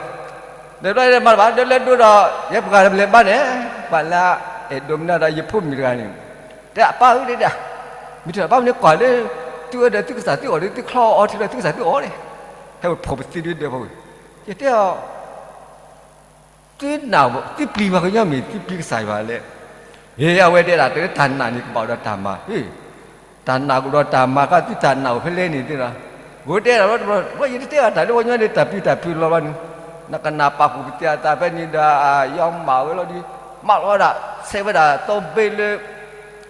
ဒီးဘျီမၤတဘၣ် ဒီးလဲၤဒိဒီး ယဲပှၤလဲၤဘါန့ၣ် ပှၤလၢအဲၣ်ဒိးမနုၤဒီးယဖိမုၣ်တဂၤန့ၣ် တဲအပၢ်ဧၢ တဲဒၣ် မုၢ်ထူၣ်ဘါမနုၤကွၢ်လၢ သုဝဲဒီးသုကစၢ်သုအီၣ်ဒီး သုချီအီထံလီၤ သုကစၢ်သုအီၣ်န့ၣ် ဟဲဝဲဖှီၣ်ပသံဒုးဒီးဖီဝံၤ ယတဲအီၤ သုနၢ် သုပျံၤပှၤကညီမ့ၢ်သုပျံၤကစၢ်ယွၤလဲၣ်. ဟ့ အဝဲတဲဒၣ် တၢ်နာ်န့ၣ်ကဘၣ်အိၣ်ဒီးတၢ်မၤ, တၢ်နာ်ကအိၣ်ဒီးတၢ်မၤ ကသုတၢ်နာ်အိၣ်ဖဲလဲၣ်န့ၣ်သ့ၣ်လီၤ. အဝဲတဲဒၣ်လီၤတဘျီ ယတတဲဘၣ်တၢ်လၢပှၤကညီန့ၣ် တၢ်ပျံၤတၢ်ဖုးလီၤဘၣ်န့ၣ်, နကနၣ်ပာ်ဃုာ်ပသံအသးဖဲန့ၣ်ဒီး ယီမၢ်ဝဲလီၤဒီး မၢလီၤဝဲဒၣ် ဆဲးဝဲဒၣ်သီဘ့လၢ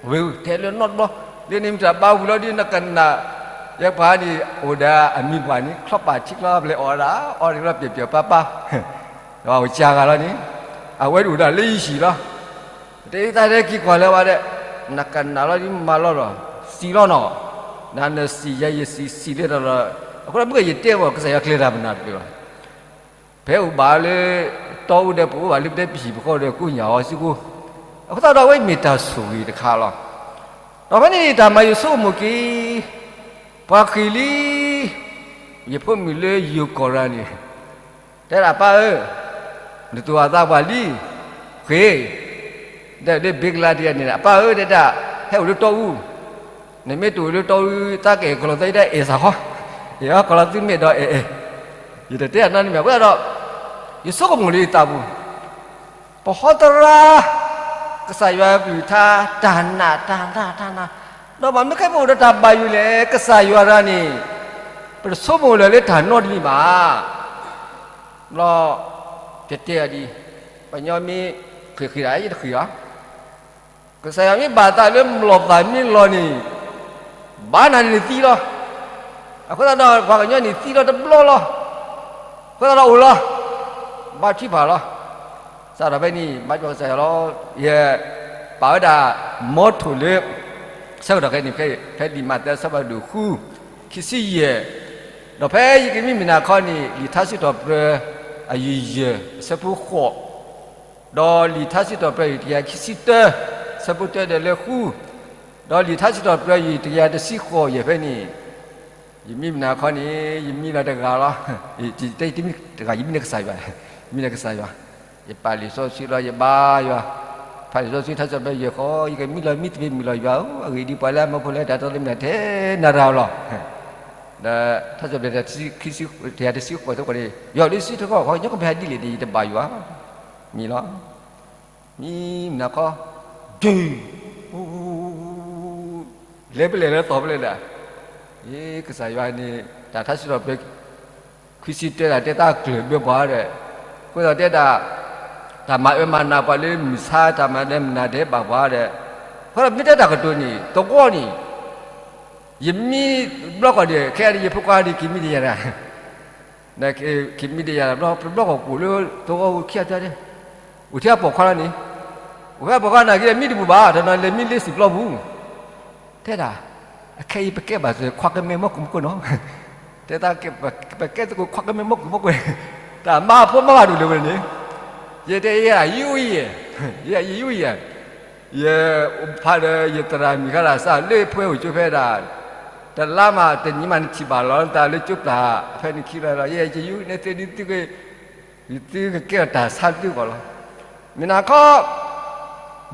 ဝ့ၢ်ထဲလၢနီတဘျီ, လၢန့ၣ်မ့ၢ်တၢ်ဘါဝံၤလီၤဒ်နကနၣ်, ယဲပှၤန့ၣ် အိၣ်ဒီးအမံၤပှၢ်န့ၣ် ချီပာ်ထံချီပျဲအီၣ်ဒၣ် အီၣ်တ့ၢ်လီၤပျဲၢ်ပျဲၢ်ပၢ်ပၢ်, ဒီးအိၣ်စှၤဂၤလီၤန့ၣ်, အဝဲဒၣ်အိၣ်ဒၣ်လၢယဟံၣ်လီၤ. တၢ်အံၤတၢ်ဒဲက့ၤကွၢ်လၢဝဲဒၣ်, နကနၣ်လီၤဒ်မၤလီၤလီၤ, စံးလီၤနီၤ, နၤနစံးယၤ ယစံးစံးလၢတၢ်လီၤ, အဃိဒီးမ့ၢ်ကယတဲဘၣ် ကစၢ်ယွၤကျဲၤတၢ်ပနၢ်တပၢၢ်လီၤ. ဖဲအိၣ်ဘၣ်လၢ တီအူဒီးပအိၣ်ဘၣ်လၢပတဲပဟံၣ်ပဃီဒီးကိးညၣ်အီၤစုကိ, အဃိသတးဒီးအဝဲမ့ၢ်တၢ်ဆိၣ်ဂ့ၤတခါလီၤ. ဒီးဖဲန့ၣ်တၢ်မၤယဆိကမိၣ်က့ၤ, ပှၤဃံၤလံ, ယဖိမုၣ်လၢယိၤကီၢ်ရၤန့ၣ်, တဲဒၣ်ပၢ်ဧၢ, နသူၣ်ဘၣ်သးဘၣ်လံ, ဃ့, ဒီးလၢဘ့ကလါတယၤန့ၣ် အပၢ်ဧၢ တဲဒၣ်, ဟဲအိၣ်လၢတီအူ နမ့ၢ်တအိၣ်လၢတီအူ သးကအဲၣ်ကလီၤသးဒ်အဲၣ်စးခီ, ယကလီၤသုမဲာ်ဒီးအဲၣ်အဲၣ်, ယတတဲအနီတမံၤ အဃိသတးဒီး, ယဆိကမိၣ်လၢယသးပူၤ, ပဟီသရၣ်, ကစၢ်ယွၤကလုၢ်ကထါ, တၢ်နာ်တၢ်နာ်တၢ်နာ်, ဒီးမ့ၢ်ခဲပအိၣ်ဒီးတၢ်ဘၣ်ယိၣ်လဲၣ် ကစၢ်ယွၤတဂၤန့ၣ်, ပတဆိကမိၣ်လၢၤလၢတၢ်နီတမံၤဘၣ် လီၤ, တဲတဲအီၤဒ်, ပှၤကညီမ့ၢ်ဃ့ၢ်ဃ့ၢ်ဒၣ် ယတဃ့ၢ်အီၤ, ကစၢ်ယွၤမ့ၢ်ဘၣ်သးလၢ လီၤသးမ့ၢ်လီၤန့ၣ်, ဘၣ်နၤန့ၣ်နသံလီၤ. အဃိသတးဒီး ပှၤကညီန့ၣ်သံလီၤတဘျီလီၤ. အဃိသတးဒီးအိၣ်လီၤ. ဘါထုကဖၣ်လီၤ. စးထီၣ်ဖဲန့ၣ် ဘါထုကဖၣ်ကစၢ်ယွၤလီၤ. ယပာ်ဝဲဒၣ် မီထိၣ်လၢ ဆၢကတီၢ်ခဲအံၤန့ၣ် ဖဲလံာ်မးသဲအဆၢဖးဒိၣ်ဃု ခံဆံယဲၢ်, ဒီးဖဲယကမံမုၢ်နၤခီန့ၣ် လံာ်ထါစံးထီၣ်ပတြၢၤ အယုၢ်ယဲၢ် အဆၢဖိဃိး, ဒီးလံာ်ထါစံးထီၣ်ပတြၢၤ ယတကယၤခံဆံတၢ ဆၢဖိတၢဒီးလၢဃု, ဒီးလံာ်ထါစံးထီၣ်ပတြၢၤ ယတကယၤတဆံဃိးယဲၢ်ဖဲန့ၣ်, ယမံမုၢ်နၤခီန့ၣ် ယမံလီၤတဂၤလီၤ. တမ့ၢ်တဂၤ ယမံလၢကစၢ်ယွၤ, ယမံလၢကစၢ်ယွၤ, ယပာ်လံာ်စီဆှံလီၤ ယဘါယွၤ, ဖးလံာ်စီဆှံထါစံးထီၣ်ပတြၢၤယဲၢ်ဃီ ယကမံလီၤမံတမ့ၢ်မုၢ်လီၤယွၤဧၢ, အဂ့ၢ်ဒ်ပှၤလၢအမၢဖိလၢတၢ်တီတမံၤထဲနၤတဂၤလီၤ. ဒီးထါစံးထီၣ်ပတြၢၤ တကယၤတဆံဃိးသကိးန့ၣ် ယွၤဒ်စံးထီၣ်ကီၢ် ပှၤကညီကမၤဟဲဒ်လဲၣ်န့ၣ် ယတဘၣ်ယွၤ, မံလီၤ. မံမုၢ်နၤခီ, ဒုး, လဲၤဖဲလဲၣ်လၢသီၣ်ဖဲလဲၣ်ဒၣ်, အ့ ကစၢ်ယွၤန့ၣ် တၢ်ထါစံးထီၣ်ပတြၢၤ ခွံဆံတၢဒၣ် တဲတၢ်ကျၢၢ်ဘၢပှၤဒီး, အဃိသတးတဲဒၣ်, တၢ်မၤအၢမၤနးပှၤလၢမုၢ်ဆါ တၢ်မၤနၢၤမုၢ်နၤဒဲးဘၣ်ပှၤဒီး, အဃိသတးမ့ၢ်တဲတၢ်ကတိၤန့ၣ် သဝီန့ၣ် ယမံဘျီကီၢ်ဒီး ခဲအံၤယဖိခွါဒီး က့ၤမံတယၤတဂၤ, က့ၤမံတယၤတဘျီ တဘျီကီၢ်ကိၣ်လၢသဝီအိၣ်ခံဂၤတဂၤန့ၣ်, အိၣ်ထဲအပိာ်ခွါလီၤန့ၣ်, အိၣ်ဖဲအပိာ်ခွါနာ်က့ၤ မံတဘူၣ်ဘၣ် တနီၤလဲၤမံလၢစံာ်ပျီပူၤ, တဲဒၣ်, အခဲအံၤပကဲဘၣ်စၢၤ ခွါကမဲမီၢ်ကွံာ်မီၢ်ကွံာ်နီၤ, တဲသး ပကဲသကိးခွါကမဲမီၢ်ကွံာ်မီၢ်ကွံာ်, တၢ်မၤဖိမၤဂၤဒိၣ်လၢၤဝဲန့ၣ်, ယတဲယဲယအိၣ်ယဲ, ယဲယအိၣ်ယဲ, ယဖးဒီးယသရၣ်မံၤဃါလၢ်စၢ်လၢဖဲအိၣ်ကၠိဖဲဒၣ် တလါမးတနံၤမးနထံၣ်ဘၣ်လီၤနသးလၢကၠိပျၢ်ဖဲနခံလီၤလီၤ ယဲယယူၤန့ၣ်သ့ဒ်သုက ယသုကကဲထီၣ်တၢ်ဆါသုဂီၢ်လီၤ. မ့ၢ်နၤခီ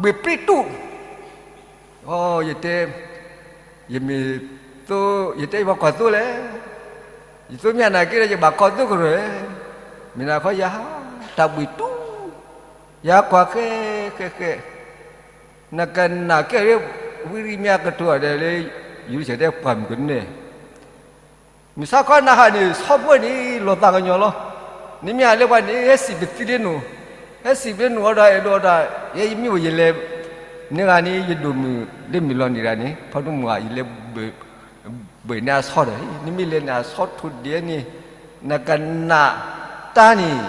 ဘှ့ၣ်ပျံၤတူၣ် ယတဲ ယမ့ၢ်သိ ယတဲယဘၣ်ကွၢ်သိလဲၣ်, ယသိမ့ၢ်အနာ်က့ဒီး ယဘၣ်ခီသိကရၢၢ်, မ့ၢ်နၤခီယဟး တၢ်ဘှ့ၣ်တူၣ်, ယဟးကွၢ်ဃဲ ဃဲ ဃဲ, နကနၣ်ကဲလၢ ဝံရံမ့ၢ်အကတိၤအီၤဒီးလၢ ယရူၤၡလ့ၣ်တဲပှၢ်မုၢ်ကနၢ, မုၢ်ဆါခီနဟးန့ၣ် ဆီဖိန့ၣ် လီၤသးကညီၤလီၤ. နမ့ၢ်ဟးလၢပှၤန့ၣ် ဟဲစံးပသံလၢနအိၣ်, ဟဲစံးပလၢနအိၣ်ဒီး အဲၣ်ဒိးဒီး ယဲယမ့ၢ်အိၣ်ယလဲၤ န့ၢ်ဂၤန့ၣ် ယဒိၣ်မုၢ်လၢမုၢ်လီၤနံၤတဂၤန့ၣ် ဖီဒိၣ်မုၢ်ဂၤ ယလဲၤ ဘှဲးန့ၢ်အဆီဒီး နမ့ၢ်လဲၤန့ၢ်အဆီထိၣ်ဒဲးန့ၣ် နကနၣ်တၢ်န့ၣ်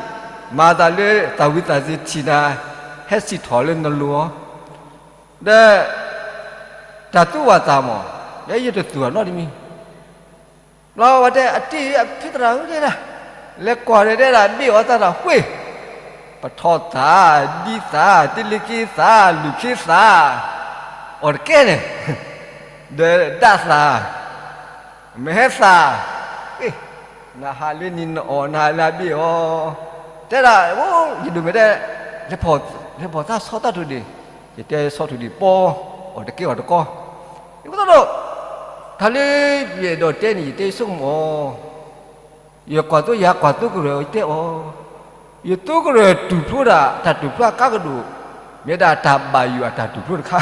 မၤသးလၢသးဝံသးစူၤထံၣ်နၤ ဟဲစံၣ်ထီၣ်လၢနလိၤအီၤ, ဒီး တၢ်သူၣ်ဝၢ်သးမီၢ် ယဲယတသူၣ်အနီတမံၤ ဘျီဝဲတဲအတ့ၢ်အဖံသရၣ်ဧၢတဲဒၣ်, လဲၤကွၢ်ဒီးတဲဒၣ် ဘ့ၣ်အီၤသးတၢ်ဃ့ၢ်, ပထီၣ်သး, ဒံသး, တ့လ့က့သး, လူၢ်ခ့သး, အီၣ်တကဲန့ၣ်, ဒီးဒၣ်သး, မ့ၢ်ဟဲသး, နဟးလၢနံၤနအီၣ် နဟးလၢအဘ့ၣ်အီၤ, တဲဒၣ်, ယဒိၣ်မုၢ်တဲ, လဲၤဖီၣ်သးဆီတၢ်ထိၣ်ဒ့ၣ်, ယတဲဆီထိၣ်ဒ့ၣ်ပီ, အီၣ်တကဲအီၣ်တကီ, ယကသီၣ်ဒီး, တၢ်လၢယအဲၣ်ဒိးတဲန့ၣ် ယတဲဆိကမိၣ်အီၤ, ယကွၢ်သိယဟးကွၢ်သိကရၢၢ် ယတဲအီၤ, ယသိကရၢၢ်တူၢ်ဖျိဒၣ် တၢ်တူၢ်ဖျိအကါကဒိၣ်, မ့ၢ်ဒၣ်တၢ်ဘၣ်ယိၣ်အတၢ်တူၢ်ဖျိတခါ,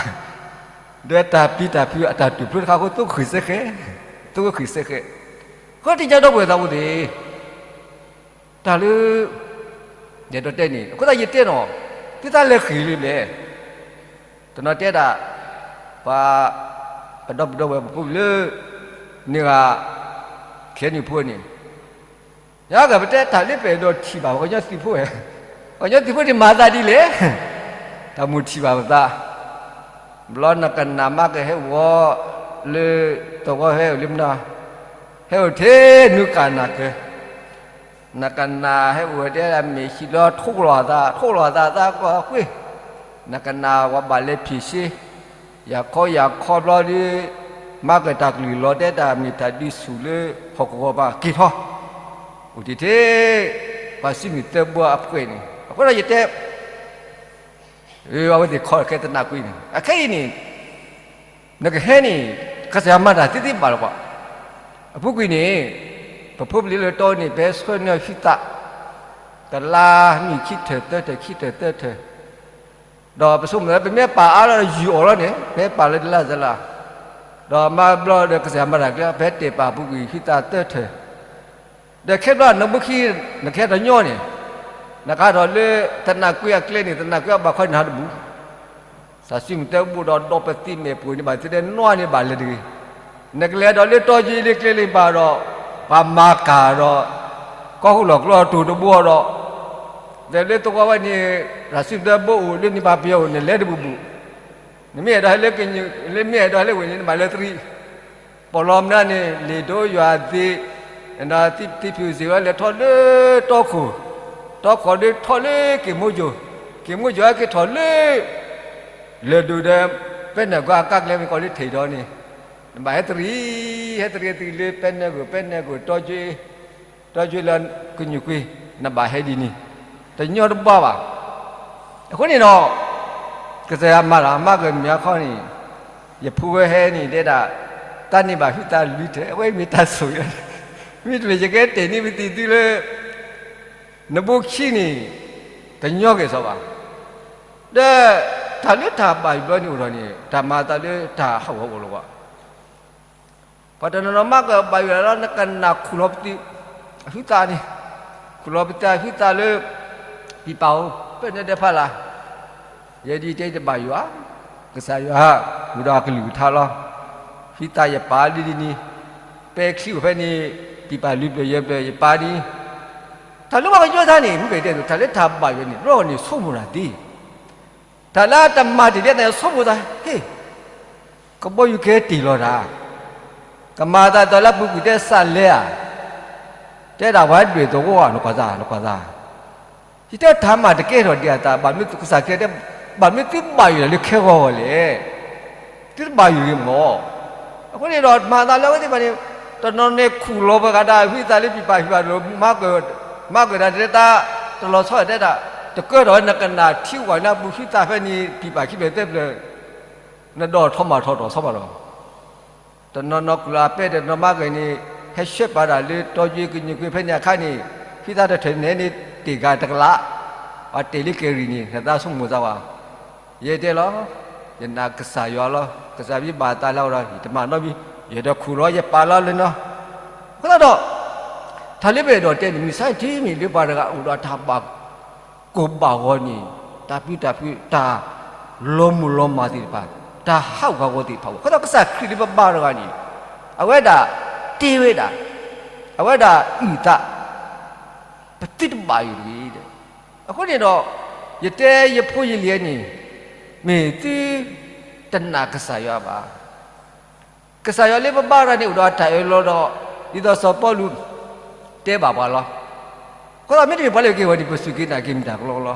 ဒီးတၢ်ပျံၤတၢ်ဖုးအတၢ်တူၢ်ဖျိတခါအဃိ သိဃံးစဲဃဲ, သိဃံးစဲဃဲ, ဃိတံၢ်ညါဒီပုၢ်ဝဲၢ်သးအိၣ်သ့ၣ် တၢ်လၢ ယအဲၣ်ဒိးတဲန့ၣ် အဃိသတးယတဲနီၤ, သုသးလဲၤဃံးလံလဲၣ်, တနီၤတဲဒၣ်, ပှၤ ပဒီပုၢ်ဒီဝဲၢ်ပဖိပလၢ န့ၢ်ဂၤ ခဲနံၣ်ဖိန့ၣ်, ယကပတဲတၢ်လၢပအဲၣ်ဒိးထံၣ်ဘၣ် ပှၤကညီသုးဖိဝဲ, ပှၤကညီသုးဖိန့ၣ်မၤသးဒ်လဲၣ်, တၢ်မိၣ်ထံၣ်ဘၣ်ပသး, ဘျီနကနၣ်မါကဟဲအိၣ်ဝဲလၢ သဝီဟဲအိၣ်လၢမနုၤ, ဟဲအိၣ်ထဲနုာ်ကၣ်နၢ်ကၢၢ် နကနၣ်ဟဲအိၣ်ဝဲတဲဒၣ်မ့ၢ်ဟံၣ်လီၤထိၣ်လီၤသး ထိၣ်လီၤသးသးကီၢ်ကွ့ၢ်, နကနၣ်ဝဲဘၣ်လဲၤဖံးရှ့, ယၤခီယၤခီဘျီဒီး, မၤကတၢ်ကလုၢ်လီၤတဲတၢ်မ့ၢ်တၢ်ဒုးဆူၣ်လၢ ဟီၣ်ကဝီၤပၤက့ၤထီၣ်, အိၣ်တ့ၢ်ထဲ, ပှၤစုမုၢ်သၢဘိအဖှဲးန့ၣ် အဃိဒီးယတဲ အဝဲသ့ၣ်ခီခဲတနၢ်ကွံာ်န့ၣ် အခဲအံၤန့ၣ် နကဟဲန့ၣ် ကစၢ်ယွၤမၤတၢ်သ့သ့ဘၣ်လီၤပှၤ, အပူၤကွံာ်န့ၣ် ပဖိပလံၤလၢတီန့ၣ် ပဟဲဆှၢန့ၢ်ဟုသး တလါမ့ၢ်ခံထၢၣ်သၢထၢၣ် ခံထၢၣ်သၢထၢၣ်, ဒီးပဆိကမိၣ်လၢ ပမ့ၢ်ပာ်အါလီၤဒီးယုၢ်အီၤလီၤန့ၣ် ပဟဲပာ်လၢတလါတလါ, ဒီးမၤဘျီဒီးကစၢ်ယွၤမၤတၢ်ကျဲ ပဟဲတဲာ်ပာ်ပူၤကွံာ်ဟုသးသၢထၢၣ် ဒီးခဲဘျီနဘိခံ နကဟဲထီၣ်ညီန့ၣ်, နကဟးထီၣ်လၢတနၢ်ကွံာ်အကျဲန့ၣ် တနၢ်ကွံာ်အဘၣ်ခီန့ၣ်ဟးတဘူး, သးစံမုၢ်သၢဘိဒီးဒီးပသံမဲာ်ပှိၢ်န့ၣ်ဘၣ်သ့ၣ်သ့ၣ်နီၢ်န့ၣ်ဘၣ်လဲၤတဂ့ၤ, နကလဲၤဒီးလၢတီယ့လၢကျဲလၢဘၣ်ဒီး, ပှၤမၤကၢ်ဒီး, ကီၢ်ဟူၣ်လီၤကျီတိၢ်တဘိဒီး, ဒီးလၢသဝီဝဲန့ၣ်, သးစံမုၢ်သၢဘိအိၣ်လၢန့ၣ်ဘၣ်ပယီၤအိၣ်န့ၣ်လဲၤတဘူးဘူး, နမ့ၢ်အဲၣ်ဒိးဟဲလၢကညူၣ် လၢမ့ၢ်အဲၣ်ဒိးဟဲလၢဝ့ၢ်န့ၣ် နဘၣ်လဲၤတရံး ပီၣ်လီၤမနုၤန့ၣ် လ့ၣ်ဒိယွၤသ့, သံဖုၣ်စ့ၢ်ဝဲလဲၤထီၣ်လၢတီခိၣ်, တီခိၣ်ဒီးထီၣ်လၢက့ၣ်မိၣ်ယိၤ, က့ၣ်မိၣ်ယိၤဟဲက့ၤထီၣ်လၢ လၢၢ်ဒိၣ်ဒီး ပဲနဲၣ်ကွၢ်အကါကျဲမ့ၢ်ကီးလၢထံးဒီးန့ၣ်, နဘၣ်ဟဲတရံး, ဟဲတရံးတရံးလၢပဲနဲၣ်ဂိၢ် ပဲနဲၣ်ဂိၢ် တီကၠွ့ တီကၠွ့လၢကညူၣ်ကွ့, နဘၣ်ဟဲဒ်န့ၣ်, တညီတဘၣ်ဘၣ်. အဃိန့ၣ်ဒီး ကစၢ်ယွၤမၤတၢ်မၤကမၢအခီန့ၣ်, ယဖိဝဲဟဲန့ၣ်တဲဒၣ်, တၢ်န့ၣ်ဘၣ်ဟုသးလွံၢ်ထၢၣ် အဝဲမ့ၢ်တၢ်ဆိၣ်ဂ့ၤ, မ့တမ့ၢ်ယကတဲာ်န့ၢ်ပသံၣ်သုလၢ နဘိခံန့ၣ် တညီက့ၤစီၤဘၣ်. ဒီးတၢ်လၢတၢ်ဘၣ်ယိၣ်ဘျီန့ၣ်အိၣ်ထီၣ်န့ၣ် တၢ်မၤအသးလၢတၢ်ဟးဂီၤအိၣ်လီၤဘၣ်. ပှၤတနီၤနီၤမၤကဘၣ်ယိၣ်လီၤ နကနၣ်ခူၣ်လီၤပသံး အဟုသးန့ၣ်, ခူၣ်လီၤပသံးအဟုသးလၢ ပံာ်ပာ်အိၣ် ပဲနဲၣ်ဒဲးဖးလၢ်, ယဲဒ်တဲတဘၣ်ယိၣ်ဧါ, ကစၢ်ယွၤ ဝံၤဒီးအကလုၢ်ကထါလီၤ. ဟုသးယပာ်လံဒ်န့ၣ်, ပဲချံအိၣ်ဖဲန့ၣ်, ပံာ်ပာ်လွံၢ်ဖျၢၣ်ယဲၢ်ဖျၢၣ်ယပာ်န့ၣ်, တၢ်လၢပှၤကညီတၢ်န့ၣ် မ့ၢ်ပတဲသိး တၢ်လၢတၢ်ဘၣ်ယိၣ်န့ၣ် ဘျီန့ၣ်ဆိကမိၣ်တၢ်သ့ တၢ်လၢတမၤတ့ၢ်လၢတၢ်ဆိကမိၣ်သး ဟ့ၣ်, ကဘီယူၤကဲတ့ၢ်လီၤတၢ်, ကမၤသးဒီးလၢပူၤကွံာ်တဲစးလဲဧါ, တဲဒၣ်ပှၤဒွဲၣ်သဝီဧါ နကွၢ်သး နကွၢ်သး, ယတဲတၢ်မၤတကဲထီၣ်ဒံးအသး ဘၣ်မနုၤကစၢ်ခရံာ်တဲ ဘၣ်မနုၤသုဘၣ်ယိၣ်လၢခဲဂီၤဂီၤလဲၣ်. သုတဘၣ်ယိၣ်ဂ့ၤမၢ်. အဃိန့ၣ်ဒီး မၤသးလၢအဝဲသ့ၣ်တဖၣ်န့ၣ် တနီၤန့ၣ်ခူၣ်လီၤပှၤဂၤဒၣ် ဟံးသးလၢပံာ်ပာ်ဟံးဘၣ်ဒီး မၤကၢၢ်တၢ်တဲတၢ် တလီၤဆီတဲတၢ် တကၢထီၣ်ဝဲနကနၣ်ထံဝဲန့ၣ် ပူၤဟံးသးဖဲန့ၣ် ပံာ်ပာ်ခံဖျၢၣ်သၢဖျၢၣ် နဒီးထီၣ်မၤထီၣ်ထီၣ်ဆီဘၣ်ဒီး တနီၤနီၤခူၣ်လီၤအပဲ တနီၤမၤကၢၢ်န့ၣ် ဟဲဆှၢပာ်တၢ်လၢတီယွ့ကညူၢ်ကွ့ဖဲန့ၣ်အခါန့ၣ် ဟံးသးတထၢၣ်န့ၣ်န့ၣ် တ့ၢ်ဂၤတကလး ပှၤတဲာ်လၢကရံၣ်န့ၣ် နသးဆိကမိၣ်သးဝဲ ယတဲလီၤ, ယနာ်ကစၢ်ယွၤလီၤ. ကစၢ်ယွၤဘၣ်သးလၢအီၤဒီး ယတမၤနီတမံၤ, ယတခူၣ်လီၤ ယပာ်လီၤလၢနီၤ. အဃိသတးဒီး တၢ်လၢပအဲၣ်ဒိးတဲန့ၣ် မ့ၢ်စ့ၢ်ကီးမ့ၢ်လၢပှၤတဂၤအိၣ်ဒီးတၢ်ဘၣ်ကိၢ်ဘၣ်ဂီၤန့ၣ် တၢ်ပျံၤတၢ်ဖုး တၢ်လီၤမုၢ်လီၤမၢ်သ့ၣ်တဖၣ် တၢ်ဟးဂူာ်ဟးဂီၤသ့ၣ်တဖၣ်အဃိသတး ကစၢ်ခရံာ်လၢပဘါတဂၤန့ၣ် အဝဲဒၣ်တ့ဝဲဒၣ် အဝဲဒၣ်အုၣ်သး ပသုတဘၣ်ယိၣ်တဂ့ၤ. အဃိန့ၣ်ဒီး ယတဲယဖိယလံၤန့ၣ် မ့ၢ်သုတနာ်ကစၢ်ယွၤဘၣ်. ကစၢ်ယွၤလၢပဘါတဂၤန့ၣ် အိၣ်ဒီးအတၢ်အၢၣ်လီၤဒီး ဒ်သိးစီၤပီလူးတဲဘၣ်ပှၤလီၤ. အဃိသတးမ့တမ့ၢ်ပှၤလၢအက့ၤဝဲန့ၣ် ပစူၢ်က့ၤနာ်က့ၤမ့ၢ်တၢ်ကလီကလီ.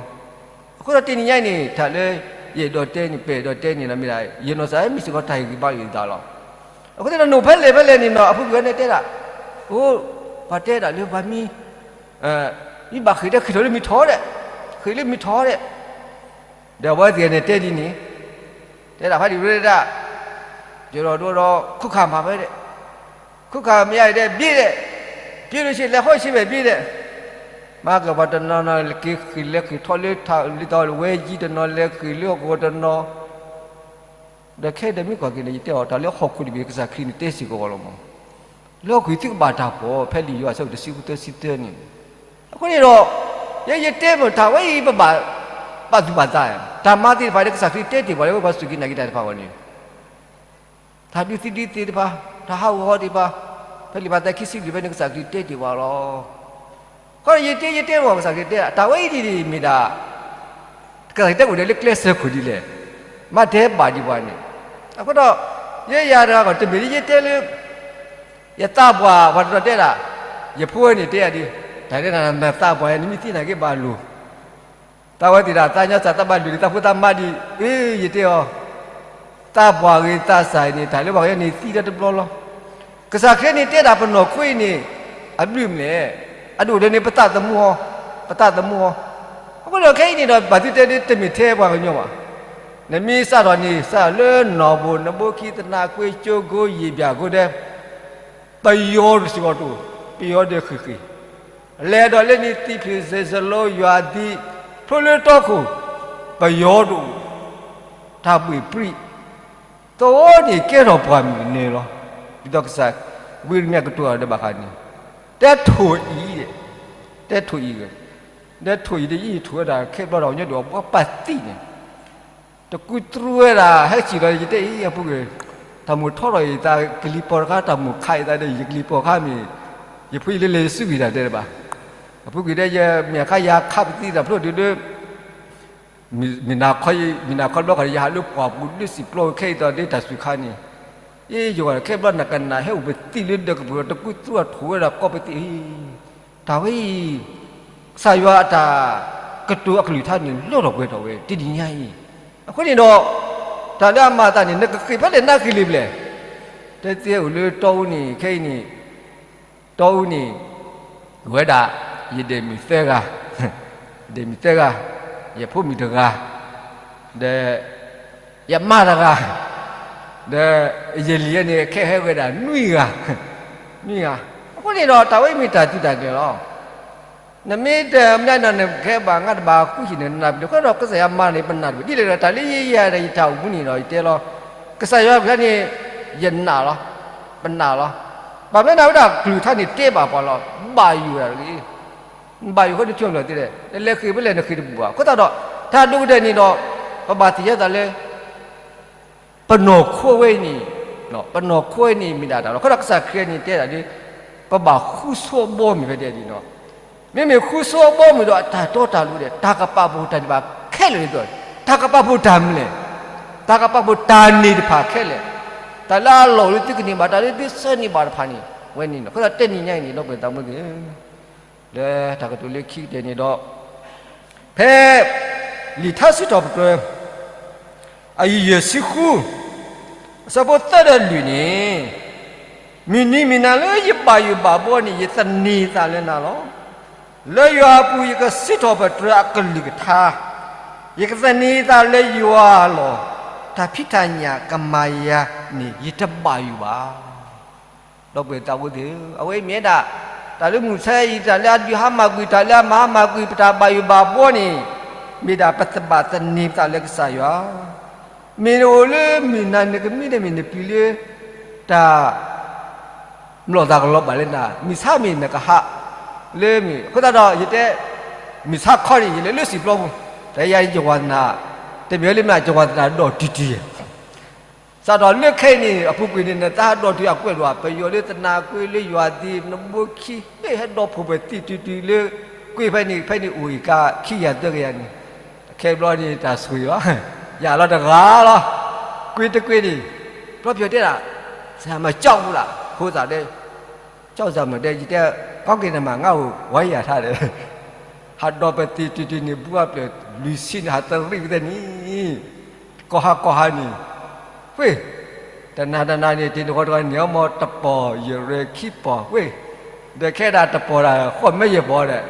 အဃိသတးတနံၤညါအံၤန့ၣ် တၢ်လၢယအဲၣ်ဒိးတဲန့ၣ် ပအဲၣ်ဒိးတဲန့ၣ်ဒီးမ့ၢ်ဒၣ် ယနီၢ်ကစၢ်မ့ၢ်စ့ၢ်ကီးတၢ်ဟ့ၣ်ဂံၢ်ဘါယိၣ်သးလီၤ. အဃိသတးဒီး နိၣ်ဖဲလဲၣ်ဖဲလဲၣ်န့ၣ်ဒီး အဖိခွါန့ၣ်တဲဒၣ်, အိ, ပှၤတဲဒၣ်လၢပှၤမံ, မံဘၣ်ဃ့ၢ်ဒီးဃ့ၢ်ထီၣ်လၢမံထီၣ်ဒဲး, ဃ့ၢ်လၢမံထီၣ်ဒဲး, ဒီးအဝဲသ့ၣ်န့ၣ်တဲဒ်န့ၣ်, တဲဒၣ်ဖးဒံၣ်ဝဲဒၣ်, ယဒီးဒိဒီး ခုခါမၤဖဲဒဲး, ခုခါမ့ၢ်ယါဒဲး ဘ့ဒဲး, ဘ့ဒိၣ်ဆ့လဲၤဟီၣ်ဆ့ဘဲၣ် ဘ့ဒဲး, မၤကပှၤတနီၤနီၤ က့ၤဃ့ၢ်လဲၤဃ့ၢ်ထီၣ်လၢထးလံၤသီဝဲယံၤ တနီၤလဲၤဃ့ၢ်လၢဟီၣ်ခိၣ်တနီၤ ဒီးခဲအံၤဒီးမ့ၢ်ကွၢ်က့ၤန့ၣ် ယတဲအီၤ တၢ်လၢဟီၣ်ခိၣ်တဘ့ၣ် ကစၢ်ခရံာ်န့ၣ်တဲစ့ၢ်ကီးဝဲလီၤမး, လၢဟီၣ်ခိၣ်သုကဘၣ်တၢ်ဖှီၣ် ဖဲလံာ်ယိၤဟၣ်အဆၢဒိၣ်တဆံဃုသၢဆံသၢန့ၣ်, အဃိန့ၣ်ဒီး ယဲယတဲမ့ၢ်တၢ်ဝဲအံၤ ပဘၣ်ဘၣ်သူၣ်ဘၣ်သး, တၢ်မၤသ့ၣ်တဖၣ်ဒီး ကစၢ်ခရံာ်တဲတ့ၢ်ပှၤလၢပှၤစူၢ်က့ၤနာ်က့ၤတၢ်တဖၣ်အဂီၢ်န့ၣ် တၢ်ဒုးသံဒုးသ့ၣ်တဖၣ်, တၢ်ဟးဂီၤသ့ၣ်တဖၣ်, ဖဲလံာ်မးသဲခံဆံလွံၢ်ဖဲန့ၣ် ကစၢ်ခရံာ်တဲတ့ၢ်ပှၤလီၤ. အဃိဒီးယတဲယတဲမ့ၢ် ကစၢ်ခရံာ်တဲ တၢ်ဝဲအံၤဒ်န့ၣ်မ့ၢ်ဒၣ် ကစၢ်ခရံာ်တဲအိၣ်ဒီးလၢကျဲစၢၤခိၣ်ဒ်လဲၣ်, မ့ၢ်တဲဘၣ်ဒံးပှၤန့ၣ်, အဃိဒီး ယဲယၤတဂၤကီး တမ့ၢ်လၢယတဲလၢ ယသးပှၢ် ပှၤတနီၤတဲဒၣ်, ယဖိဝဲန့ၣ်တဲယၤဒ်, တၢ်တဲနၤ နသးပှၢ် နမ့ၢ်သံနာ်က့ဘၣ်လိၤ သးဝဲသ့ၣ်တဖၣ် သးညီစၢ်သးဘၣ်လိၤန့ၣ် သးဖိသးမါဒံး, အၢ ယတဲအီၤ, သးပှၢ်ဂ့ၤသးစၢ်အံၤန့ၣ် တၢ်လၢပှၤကညီန့ၣ်သံတၢ်တဘျီလီၤ. ကစၢ်ခရံာ်န့ၣ်တဲဒၣ်ပနီၢ်ခိအံၤန့ၣ် အဘျုးမနုၤလဲၣ်, အဒိၣ်ဒီးန့ၣ် ပသးသမူအီၤ, ပသးသမူအီၤ, အဃိဒီးခဲအံၤန့ၣ်ဒီး ဘၣ်သုတဲဒ်တမ့ၢ်ထဲပှၤကညီဘၣ်, နမ့ၢ်စးထီၣ်န့ၣ် စးထီၣ်လၢနီၢ်ဘိၣ် နဘိခံ သနာ်ကွ့ ကၠိကိ ယံာ်ဘၣ်ကိဒဲ ပယီၤတစ့ၢ်ကီးတအိၣ်, ပယီၤဒီးဃ့ၢ်ဃ့ၢ်, လဲၤဒီးလၢန့ၣ်သံဖျၢၣ်စဲးစလိယွၤသံ, ဖျိလၢတီခိၣ်, ပယီၤတအိၣ်, တၢ်ဘှ့ၣ်ပြံ, သဝီန့ၣ်ကဲထီၣ်ပှၢ်မုၢ်ကနၢလီၤ. ဒ်သိးကစၢ်ဝံယံးရမံယၤကတိၤတၢ်ဒီးဘၣ်ဃးန့ၣ်, တဲထိၣ်အံၤ, တဲထိၣ်အံၤဂ့ၤ, တဲထိၣ်အံၤဒီး ယံၢ်ထိၣ်ဝဲဒၣ်ခဲဘျီဒီး ကညီဒုးအီၤဘှီပာ်သံန့ၣ် တကူၣ်တရူးဝဲဒၣ် ဟဲစံၣ်လီၤ ယတဲအံၤ အပူၤကွံာ်, တၢ်မိၣ်ထီထီၣ်ယသး ကလံၤပီၢ်တခါ တၢ်မိၣ်ခးယသးဒီး ယကလံၤပီၢ်ခါမ့ၢ်, ယဖိယလံၤလဲၤယစုဂံၢ်တၢ်တဲတဘၣ်, အပူၤကွံာ်ဒီး ယမ့ၢ်အခါယၤခးပသံတၢ်ဖျိဒုးဒီး, မ့ၢ်နၤခီဘျီခီ ယဟးလၢပှၢ်ပူၤဒုးစံၣ်ပျီခဲအံၤဒီး ဒ်တၢ်စူၤခါန့ၣ်, ယဲယဂီၢ်ခဲဘျီနကနၣ်ဟဲအိၣ်ပသံလၢဒၢးကပူၤဒီး တကူၣ်တရူးထိၣ်ဝဲဒၣ်ကီၢ်ပသံအံၤ, တၢ်ဝဲအံၤ ကစၢ်ယွၤအတၢ်ကတိၤအကလုၢ်ကထါန့ၣ် လီထီၣ်ပှဲၤထီၣ်ဝဲ တနံၤညါအံၤ, အဃိန့ၣ်ဒီး တၢ်လၢအမၤအသးန့ၣ် နကဃ့ၢ်ဖဲလဲၣ်နဃ့ၢ်လံဘျဲၣ်, တဲသ့အိၣ်လၢတီအူန့ၣ် ခဲအံၤန့ၣ်, တီအူန့ၣ်, ဝဲဒၣ်, ယဒဲးမုၣ်သၢဂၤ, ယဒဲးမုၣ်သၢဂၤ, ယဖိမုၣ်တဂၤ, ဒီး ယမါတဂၤ, ဒီးယလံၤန့ၣ် ခဲဟဲဝဲဒၣ်နွံဂၤ, နွံဂၤ, အဃိန့ၣ်ဒီး တၢ်ဝဲမ့ၢ်တၢ်သုးတၢ်ကျဲၤလီၤ. နမ့ၢ်တမၤနီၢ် နကဲဘၣ်ငါတဘၣ်ဃုဟံၣ်န့ၣ် နနၢ်ပၢၢ်လံ, အဃိဒီးကစၢ်ယွၤမၤန့ၣ် ပနၢ်တပၢၢ်, ဒ်လဲၣ်ဒီး တၢ်လၢယဲယၤဒီးယတၢ်အိၣ်မူန့ၣ်ဒီး ယတဲလီၤ, ကစၢ်ယွၤကလုၢ်န့ၣ် ယနာ်လီၤ, ပနာ်လီၤ, ဘၣ်မနုၤဝဲဒၣ်ကလုၢ်ကထါန့ၣ်တဲဘၣ်ပှၤလီၤ, ဘၣ်ယိၣ်ဝဲဒၣ်တဂ့ၤ ဘၣ်ယိၣ်ဃီဒုးထံၣ်လီၤသ့လဲၣ်, နလဲၤဃ့ၢ်ဖဲလဲၣ်နဃ့ၢ်တဘူၣ်ဘၣ်, အဃိသတးဒီး တၢ်ဒိၣ်ကတၢၢ်န့ၣ်ဒီး ပဘၣ်သ့ၣ်ညါသးလၢ ပနီၢ်ခိဝဲအံၤန့ၣ်, ပနီၢ်ခိဝဲအံၤန့ၣ် မ့ၢ်ဒၣ်တၢ်လီၤ. အဃိဒီးကစၢ်ခရံာ်န့ၣ်တဲဒၣ်ဒ် ပဘၣ်ဃုဆိအဘီမုၢ်ဖဲဒဲးဒ်နီၤ, မ့မ့ၢ်ဃုဆိအဘီမုၢ်ဒီး အတၢ်တီတၢ်လိၤဒဲး တၢ်ကပာ်ဖှိၣ်တၢ်န့ၣ်တဖၣ်ခဲလၢာ်န့ၣ်, တၢ်ကပာ်ဖှိၣ်တၢ်မနုၤလဲၣ်, တၢ်ကပာ်ဖှိၣ်တၢ်န့ၣ်တဖၣ်ခဲလၢာ်, တၢ်လၢအလီၢ်လၢသုကန့ၢ်ဘၣ် တၢ်လၢသုဆၢန့ၢ်ဘၣ်တဖၣ်န့ၣ် ဝဲန့ၣ်လီၤ. အဃိဒီးတနံၤညါအံၤန့ၣ် ဒီပုၢ်ဝဲၢ်သးမုၢ်သ့ၣ်ဧၢ, လၢတၢ်ကတိၤလၢခံကတၢၢ်န့ၣ်ဒီး ဖဲ လံာ်ထါစံးထီၣ်ပတြၢၤ အယုၢ်ယဲၢ်ဆံဃု, အဆၢဖိသၢဒီးလွံၢ်န့ၣ်, မုၢ်နံၤမုၢ်နၤလၢယဘၣ်ယိၣ်ဘၣ်ဘှီန့ၣ် ယသန့ၤသးလၢနၤလီၤ. လၢယွၤအပူၤယကစံးထီၣ်ပတြၢၤအကလုၢ်ကထါ, ယကသန့ၤသးလၢယွၤလီၤ. တၢ်ဖံးတၢ်ညၣ်ကမၤယၤန့ၣ် ယတဘၣ်ယိၣ်ဘၣ်. ဒီပုၢ်ဝဲၢ်သးအိၣ်သ့ၣ်ဧၢ, အဝဲအံၤမ့ၢ်ဝဲဒၣ် တၢ်လၢမုၢ်ဆါအံၤ တၢ်လၢအဒုးဟါမၢ်ကွံာ် တၢ်လၢအမၤဟါမၢ်ကွံာ် ပတၢ်ဘၣ်ယိၣ်ဘၣ်ဘှီန့ၣ်, မ့ၢ်ဒၣ်ပတဘၣ်သန့ၤပသးလၢကစၢ်ယွၤ, မ့ၢ်နအိၣ်လၢမုၢ်နၤနကမံဒီး မ့ၢ်နပျံၤလၢ တၢ် မျိာ်သၣ်ကလီၤဘၣ်လၢနၤ, မုၢ်ဆါမ့ၢ်နကဟးလၢမုၢ်, အဃိသတးဒီး ယတဲ မုၢ်ဆါခီန့ၣ် ယလဲၤလၢစံာ်ပျီပူၤ, တယၤယဝၤသနၢ်, တမ့ၢ်လၢမ့ၢ်ယဝၤသနၢ်ဒီးတုၤတုၤယဲၢ် စးထီၣ်လၢခဲအံၤန့ၣ် အပူၤကွံာ်န့ၣ် နသးဟးဒီးတုၤအကွဲးဒိၣ် ပယီၤလၢသနၢ်ကွ့လၢယွၤသ့ နဘိခံ ဟဲဒီးဖိၣ်ပှဲၤသံတုၤတုၤလၢ ကွ့ဖဲန့ၣ် ဖဲန့ၣ်အိၣ်အံၤကါခံကယၤသၢကယၤန့ၣ်, ခဲဘျီန့ၣ်တၢ်ဆိၣ်ဂ့ၤလီၤ, ယၤလီၤတဂၤလီၤ, ကွ့တကွ့န့ၣ်, ဘျီပယီၤတဲဒၣ် စမၤကၠီပူၤလၢ် ဖိသၣ်တဲ ကၠီစမၤတဲ ယတဲ ကောင်းကင်နံပါတ်ငါ့ကိုဝါယာထားတယ်, ဟးဒီးပသံတုၤတုၤန့ၣ် ဘုအပျဲၢ်လွံၢ်ဆံန့ၣ် ဟးတရံးပသဲန့ၣ်, ကီၢ်ဟးကီၢ်ဟးန့ၣ်, ဝ့ၢ်, တနၤတနၤန့ၣ် တနံၤဃီတဂီၤန့ၣ် အီမီတပီၢ်ယရဲၣ်ခံပီၢ်, ဝ့ၢ်, ဒီးခဲဒၣ်တပီၢ်ဒၣ် ဃီၣ်မဲယဲၢ်ပီၢ်ဒီး,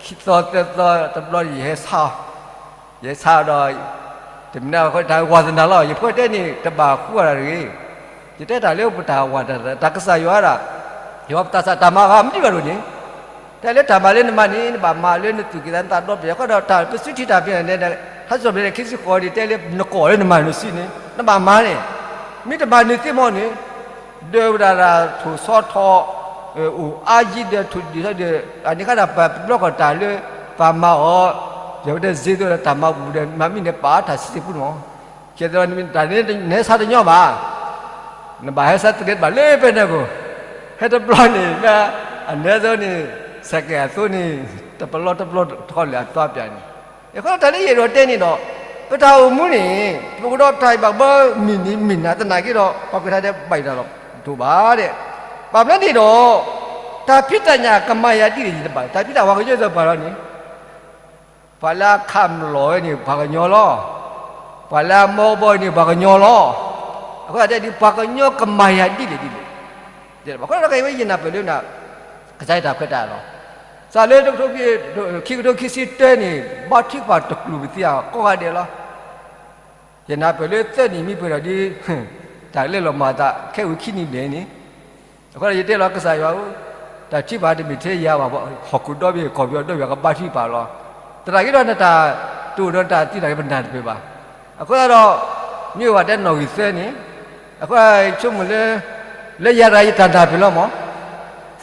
ခံသီသၢသီတဘျီန့ၣ် ယဟဲဆါ ယဟဲဆါဒီး, တမ့ၢ်တၢ်ဝါသနၢ်လီၤ, ယဖိတဲန့ၣ် တဘၣ်ဃူအါတဂ့ၤ, ယတဲတၢ်လၢပတၢ်ဝၤတၢ်ကစၢ်ယွၤဒၣ်, ယွၤပတၢ်ဆါတၢ်မၤဂၤမနုၤဂၤဒိၣ်န့ၣ်, တၢ်လၢတၢ်မၤလၢနမၤန့ၣ် နဘၣ်မၤလၢနသူၣ်ကံၢ်သးနသးဒီဖျၢၣ်, အဃိဒီးတၢ်ပစုထံတၢ်ပှဲၤန့ၣ် ဟဲစိာ်ဖျဲးန့ၣ် ခံဆံဃိးန့ၣ် တဲလၢနကိာ်လၢနမၤနုၤစံးန့ၣ် နဘၣ်မၤန့ၣ်, မ့ၢ်တမၤနုၤသ့ၣ်မီၢ်န့ၣ် ဒၢးဝဲဒၣ်ထိၣ်ဆီထီၣ်, အိၣ်အါယံၤဒီးထိၣ်ဒုၣ်ထီၣ်ဒီး, အန့ၣ်ခါဒၣ်ပဘျီကီၢ်တၢ်လၢ ပမၤအီၤ, ယဝဲဒၣ်စ့သိးဒီးတၢ်မၤဘူၣ်ဒီး မၤမံၤန့ၣ်ပာ်အီၤတၢ်ဆံးဆံးပူၤန့ၣ်မီၢ်, ကဲသိးတၢ်န့ၣ်နဟဲဆါတညီဘၣ်, နဘၣ်ဟဲဆါတကဲဘၣ်လၢပနၢ်ကိၣ်, ဟဲတဘျီန့ၣ် အနဲသိးန့ၣ် စဲးကဲးအသိးန့ၣ် တပလီတပလီထီၣ်လဲၣ်အသီပၠးန့ၣ်, အဃိတၢ်လၢယအဲၣ်ဒိးတဲန့ၣ်ဒီး, ပတၢ်အိၣ်မူန့ၣ် ပကဒီးတၢ်ဘၣ်ဘၣ်မုၢ်နံၤမုၢ်နၤသနာ်က့ဒီး ပှၤကွဲးထါဒဲးဘၣ်ယတၢ်လီၤတိၢ်ဘၣ်ဒဲး, ဘၣ်မနုၤန့ၣ်ဒီး, တၢ်ဖံးတၢ်ညၣ်ကမၤယၤဒ်လဲၣ်ယတဘၣ်, တၢ်ဖံးတၢ်ဝၤကညီသပှၢ်လီၤန့ၣ် ပှၤလၢအခးမျိာ်ဝဲန့ၣ် ပှၤကညီလီၤ, ပှၤလၢအမီဘီန့ၣ် ပှၤကညီလီၤ, အဃိသတးဒ်ပှၤကညီကမၤယၤဒ်လဲၣ်ဒ်လဲၣ်, အဃိဒီးကဝဲယနၢ်ပၢၢ်လၢ ကစၢ်ယွၤတၢ်ခွဲးတၢ်ယာ်လီၤ, စးလၢတကထိခံ, ခံကထိခံဆံတၢန့ၣ် ဘါထုကဖၣ်တကျိာ်ပသံအကိးဂၤဒဲးလီၤ, ယနၢ်ပၢၢ်လၢသၢနံၣ်မ့ၢ်ပှဲၤဒီးဒ် တၢ်လဲၤလီၤမၤသးခဲဝံၤခံနံၣ်ဘျဲၣ်န့ၣ်, အဃိဒီးယတဲလီၤကစၢ်ယွၤဧၢ, တၢ်ထုကဖၣ်တမ့ၢ်ထဲယၤဘၣ်, ဟီၣ်ခိၣ်ဒီဘ့ၣ်ကီၢ်ပယီၤဒီဘ့ၣ်ကဘါထုကဖၣ်လီၤ, သနာ်က့ဒီးနတၢ်တိၢ်ဒီးနတၢ်သံနာ်က့ပနၢ်တပၢၢ်ဘၣ်, အဃိသတးဒီး, မ့ၢ်ဝဲတဲနီၣ်ဂံၢ်သၢန့ၣ်, အဃိဆိကမိၣ်လၢ, လၢယၤတဂၤယတၢ်နၢ်ပၢၢ်လီၤမး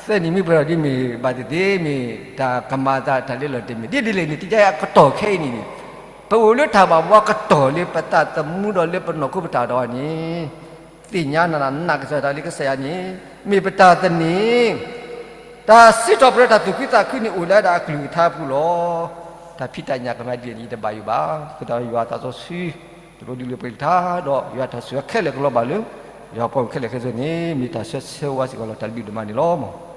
သၢနံၣ်မ့ၢ်ပှဲၤဒီးဒ်မ့ၢ်ဘၣ်သ့ၣ်သ့ၣ် မ့ၢ်တၢ်ကမၤသးတၢ်လဲၤလီၤတမ့ၢ်ဒ်လဲၣ်န့ၣ် တကဲအကတီၢ်ခဲအံၤန့ၣ်န့ၣ်, ပအိၣ်လၢတၢ်ဘၣ်ဘှီကတီၢ်လၢပသးသမူဒီးလၢပနီၢ်ခိပတၢ်ဒီးန့ၣ်, သ့ၣ်ညါနးနးကစၢ်ယွၤတၢ်လၢကစၢ်ယွၤန့ၣ်, မ့ၢ်ပတၢ်သန့ၤ တၢ်စံးထီၣ်ပတြၢၤတၢ်သူၣ်ခုသးခုန့ၣ်အိၣ်လၢဒၣ်အကလုၢ်ကထါပူၤလီၤ, တၢ်ဖံးတၢ်ညၣ်ကမၤဒ်န့ၣ် ယတဘၣ်ယိၣ်ဘၣ်, အဃိသတးယွၤသးစီဆှံ တလိၣ်ဒ်လၢပှဲၤကထါဒီး ယွၤတၢ်ဆိၣ်ဂ့ၤခဲလၢာ်ကလီၤဘၣ်လၢ ယွၤပှၤခဲလၢာ်ခဲဆ့န့ၣ် မ့ၢ်တၢ်ဆၢဆၢဝါစ့ၢ်ကီးလီၤ တၢ်လုၢ်ဒိၣ်မးန့ၣ်လီၤမး.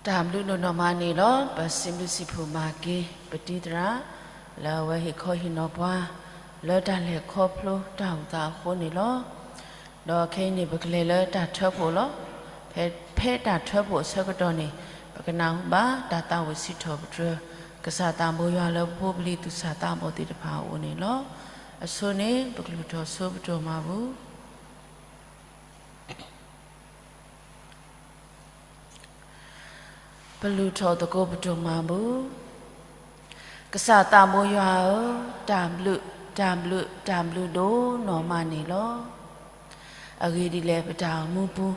တၢ်ဘျုးဒိၣ်နီၢ်မးန့ၣ်လီၤ. ပစံးဘျုးစံးဖှိၣ်မၤက့ၤ ပတံၤသရၣ် လၢအဝဲဟ့ၣ်ခီဟ့ၣ်နီၤပှၤ လၢတၢ်လဲၤခီဖျိတၢ်အိၣ်သးအဃိန့ၣ်လီၤ. ဒီးခဲအံၤန့ၣ် ပကလဲၤလၢတၢ်ထၢဖှိၣ်လီၤ. ဖဲ, ဖဲတၢ်ထၢဖှိၣ်အဆၢကတီၢ်န့ၣ် ပကနၢ်ဟူဘၣ်တၢ်သးဝံၣ်စံးထီၣ်ပတြၢၤ ကစၢ်သးဘိယွၤလၢပဖိပလံၤသူၣ်စၢ်သးဘီၣ်သ့ၣ်တဖၣ်အအိၣ်န့ၣ်လီၤ. အဆိန့ၣ် ပကလုၢ်ထီၣ်ဆိပတီၢ်မၤပူၤ ပလုၢ်ထီၣ်သကိးပတီၢ်မၤပူၤ, ကစၢ်သးဘိယွၤဧၢ, တၢ်ဘျုး, တၢ်ဘျုး, တၢ်ဘျုးဒိၣ်နီၢ်မးန့ၣ်လီၤ. အဂ့ၢ်ဒ်လဲၣ် ပတၢ်အိၣ်မူပူၤ,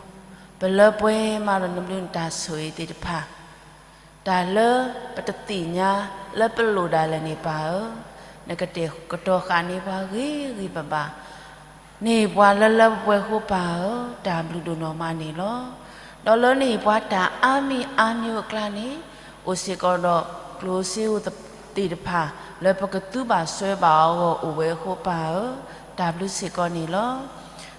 ပလၢပှဲၤမးဒီးနဘျုးနတၢ်ဆိၣ်ဂ့ၤသ့ၣ်တဖၣ် တၢ်လၢပတသ့ၣ်ညါလၢပလိၣ်ဒၣ်လဲာ်န့ၣ် ပၢ်ဧၢ, နကတဲာ်ကတီၤဃာ်န့ၢ်ပှၤဂ့ၤဂ့ၤဘၣ်ဘၣ်, နဟ့ၣ်ပှၤလၢလၢပှဲၤပှဲၤအဃိ ပၢ်ဧၢ, တၢ်ဘျုးဒိၣ်နီၢ်မးန့ၣ်လီၤ. ဒီးလၢနဟ့ၣ်ပှၤတၢ်အါမံၤအါမံၤအကျါန့ၣ် အိၣ်စ့ၢ်ကီးဒီးကျိၣ်စ့သ့ၣ်တဖၣ် လၢပကသူဘၣ်စွဲဘၣ်အဂီၢ်အိၣ်ဝဲအဃိ ပၢ်ဧၢ, တၢ်ဘျုးစ့ၢ်ကီးန့ၣ်လီၤ.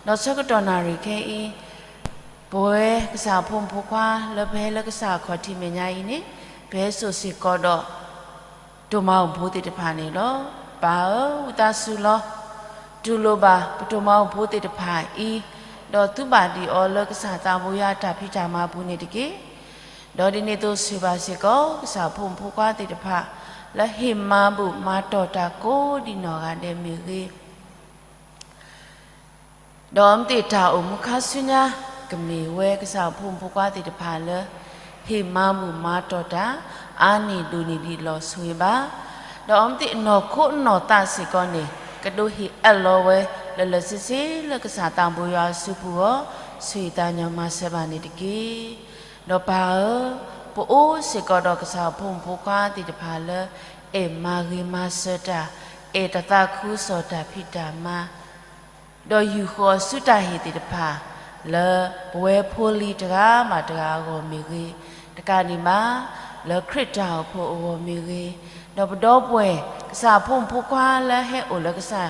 ဒီးဆၢကတီၢ်နၣ်ရံၣ်ခဲအံၤ ပဝဲကစၢ်အဖိမုၣ်ဖိခွါလၢပဟဲလၢကစၢ်အခီၣ်ထံးမဲာ်ညါအံၤန့ၣ်, ပဟဲစိာ်စ့ၢ်ကီးဒီး ပတိၢ်မၤအိၣ်ဖိသ့ၣ်တဖၣ်န့ၣ်လီၤ. ပၢ်ဧၢ, ဝံသးစူၤလီၤ. တူၢ်လိာ်ဘၣ်ပတိၢ်မၤအိၣ်ဖိသ့ၣ်တဖၣ်အံၤ, ဒီးသုဘၣ်ဒံးအီၤလၢကစၢ်သးဘိယွၤအတၢ်ဖံးတၢ်မၤအပူၤန့ၣ်တက့ၢ်. ဒီးဒ်န့ၣ်အသိး ဆိၣ်ဂ့ၤဘၣ်စ့ၢ်ကီး ကစၢ်ဖိမုၣ်ဖိခွါသ့ၣ်တဖၣ် လၢဟ့ၣ်မၤဘူၣ်မၤတီၢ်တၢ်ကိးဒံးနီၢ်ဂၤဒဲးမ့ၢ်ဂ့ၤ, ဒီးအဝဲသ့ၣ်တၢ်အိၣ်မူခါဆူညါ ကမ့ၢ်ဝဲကစၢ်ဖိမုၣ်ဖိခွါသ့ၣ်တဖၣ်လၢ ဟ့ၣ်မၤဘူၣ်မၤတီၢ်တၢ် အါန့ၢ်ဒိၣ်န့ၢ်ဒံးလီၤ. ဆိၣ်ဂ့ၤဘၣ်, ဒီးအဝဲသ့ၣ်နီၢ်ခိနီၢ်သးစ့ၢ်ကီးန့ၣ် ကဒိးဟ့ၣ်အၢၣ်လီၤဝဲ လၢလၢဆ့ဆ့လၢကစၢ်သးဘိယွၤအစုပူၤအဂီၢ်, ဆိၣ်ဂ့ၤသးညီမၤစၢၤဘၣ်န့ၣ်တက့ၢ်. ဒီးပၢ်ဧၢ, ပအိၣ်စ့ၢ်ကီးဒီးကစၢ်ဖိမုၣ်ဖိခွါသ့ၣ်တဖၣ်လၢ အဲၣ်မၤဂ့ၤမၤစၢၤတၢ်, အဲၣ်တၢ်သးခုကစီၣ်တၢ်ဖံးတၢ်မၤ ဒီးယူာ်ဃီၤဆူတၢ်ဟ့ၣ်သ့ၣ်တဖၣ် လၢပဝဲဖိလံၤတဂၤဘၣ်တဂၤအဂီၢ်မ့ၢ်ဂ့ၤ, တကးဒံးဘၣ် လၢခရံာ်တၢ်အိၣ်ဖှိၣ်အဂီၢ်မ့ၢ်ဂ့ၤ, ဒီးပဒီပုၢ်ဝဲၢ် ကစၢ်ဖိမုၣ်ဖိခွါလၢဟဲအိၣ်လၢကစၢ်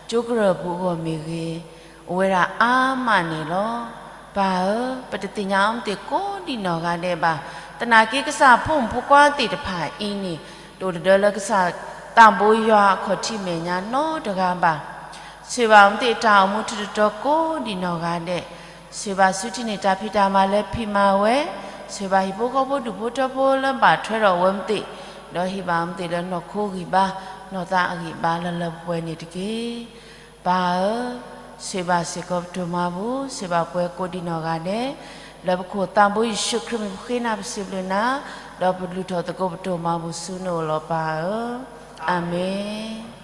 ကၠိကရၢၢ်ပူၤအဂီၢ်မ့ၢ်ဂ့ၤ, အိၣ်ဝဲဒၣ်အါမးန့ၣ်လီၤ. ပၢ်ဧၢ, ပတသ့ၣ်ညါအဝဲသ့ၣ်ကိးဒံးနီၢ်ဂၤဒဲးဘၣ်. သနာ်က့ကစၢ်ဖိမုၣ်ဖိခွါသ့ၣ်တဖၣ်အံၤန့ၣ် တအိၣ်တဒၢလၢကစၢ်သးဘိယွၤအခီၣ်ထံးမဲာ်ညါနီတဂၤဘၣ်. ဆိၣ်ဂ့ၤဘၣ်အဝဲသ့ၣ်တၢ်အိၣ်မူထူးတတီၤကိးဒံးနီၢ်ဂၤဒဲး, ဆိၣ်ဂ့ၤဘၣ်ဆူထံၣ်န့ၢ်တၢ်ဖံးတၢ်မၤလၢဖံးမၤဝဲ, ဆိၣ်ဂ့ၤဘၣ်ဟံၣ်ဖိဃီဖိဒူၣ်ဖိထၢဖိလၢဘၣ်ထွဲဒီးအဝဲသ့ၣ်, ဒီးဟ့ၣ်ဘၣ်အဝဲသ့ၣ်လၢနီၢ်ခိဂံၢ်ဘါ, နီၢ်သးအဂံၢ်ဘါလၢလၢပှဲၤပှဲၤန့ၣ်တက့ၢ်. ပၢ်ဧၢ, ဆိၣ်ဂ့ၤဘၣ်စ့ၢ်ကီးပတိၢ်မၤဘူၣ်, ဆိၣ်ဂ့ၤဘၣ်ပှၤကိးဒံးနီၢ်ဂၤဒဲး, လၢပခိၣ်သးဘိယ့ၣ်ၡူးခရံာ်မံၤပဃ့နၤပစံးဘျုးနၤ, ဒီးပလုၢ်ထီၣ်သကိးပတိၢ်မၤဘူၣ်ဆူနအိၣ်လီၤပၢ်ဧၢ, အၤမ့ၣ်.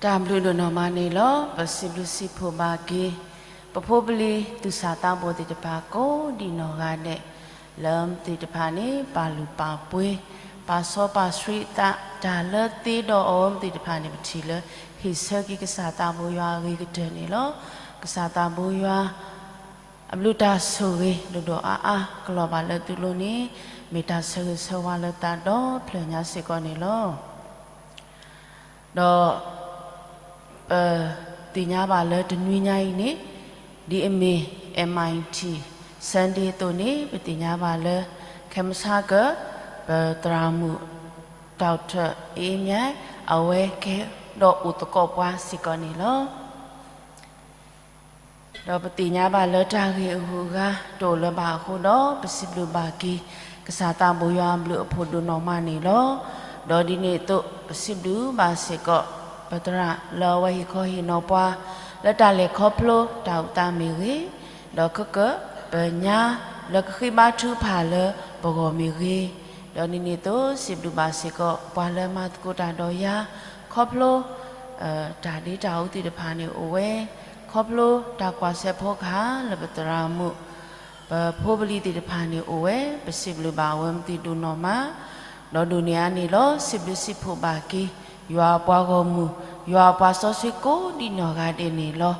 တၢ်ဘျုးဒိၣ်နီၢ်မးန့ၣ်လီၤ. ပစံးဘျုးစံးဖှိၣ်ဘၣ်က့ၤ ပဖိပလံၤသူၣ်စၢ်သးဘီၣ်သ့ၣ်တဖၣ်ကိးဒံးနီၢ်ဂၤဒဲး, လၢမသ့ၣ်တဖၣ်န့ၣ် ပာ်လုၢ်ပာ်ပှ့ၤ, ပာ်စီပာ်ဆှံသး, တၢ်လၢသ့ဒီးအီၤမသ့ၣ်တဖၣ်န့ၣ် ပထံၣ်လၢဟ့ၣ်ဆၢက့ၤကစၢ်သးဘိယွၤအဂ့ၤကတၢၢ်န့ၣ်လီၤ. ကစၢ်သးဘိယွၤ အဘျုးတၢ်ဆိၣ်ဂ့ၤဒိၣ်ဒိၣ်အါအါ ကလီၤဘၣ်လၢသုလိၤန့ၣ် မ့ၢ်တၢ်ဆၢဂ့ၤဆၢဝါလၢသးဒီဖျၢၣ်ညါစ့ၢ်ကီးန့ၣ်လီၤ. ဒီး ပသ့ၣ်ညါဘၣ်လၢတနွံညါအံၤန့ၣ် ဒ်အမ့ၢ် M I T Sunday အသိးန့ၣ် ပသ့ၣ်ညါဘၣ်လၢ ခဲမုၢ်ဆါက ပသရၣ်မုၣ် Doctor အ့မၠဲ အဝဲကဲဒီးအိၣ်သကိးပှၤစ့ၢ်ကီးန့ၣ်လီၤ. ဒီးပသ့ၣ်ညါဘၣ်လၢတၢ်ဂ့ၢ်အဂုၤအဂၤတအိၣ်လၢၤဘၣ်အဃိဒီး ပစံးဘျုးဘၣ်က့ၤ ကစၢ်သးဘိယွၤအဘျုးအဖှိၣ်ဒိၣ်နီၢ်မးန့ၣ်လီၤ. ဒီးဒ်န့ၣ်အသိး ပစံးဘျုးဘၣ်စ့ၢ်ကီး ပသရၣ်လၢအဝဲဟ့ၣ်ခီဟ့ၣ်နီၤပှၤ လၢတၢ်လဲၤခီဖျိတၢ်အိၣ်သးမ့ၢ်ဂ့ၤ, ဒီးခဲကၢ ပညါလၢကဃ့ဘါထုကဖၣ်လၢပဂီၢ်မ့ၢ်ဂ့ၤ, ဒီးဒ်န့ၣ်အသိး စံးဘျုးဘၣ်စ့ၢ်ကီး ပှၤလၢမၤသကိးတၢ်ဒီးယၤ ခီဖျိ တၢ်ဒ့တၢ်အူသ့ၣ်တဖၣ်န့ၣ်အိၣ်ဝဲ, ခီဖျိတၢ်ကွၢ်ဆၢဖီကဟၣ်လၢပသရၣ်မုၣ် ပဖိပလံၤသ့ၣ်တဖၣ်န့ၣ်အိၣ်ဝဲ, ပစံးဘျုးဘၣ်အဝဲမသ့ၣ်ဒိၣ်နီၢ်မး, ဒီးဒိၣ်န့ၢ်အါန့ၣ်လီၤ စံးဘျုးစံးဖှိၣ်ဘၣ်က့ၤ ယွၤအပှၤဂီၢ်မုၢ်, ယွၤအပှၤစီဆှံကိးဒံးနီၢ်ဂၤဒဲးန့ၣ်လီၤ.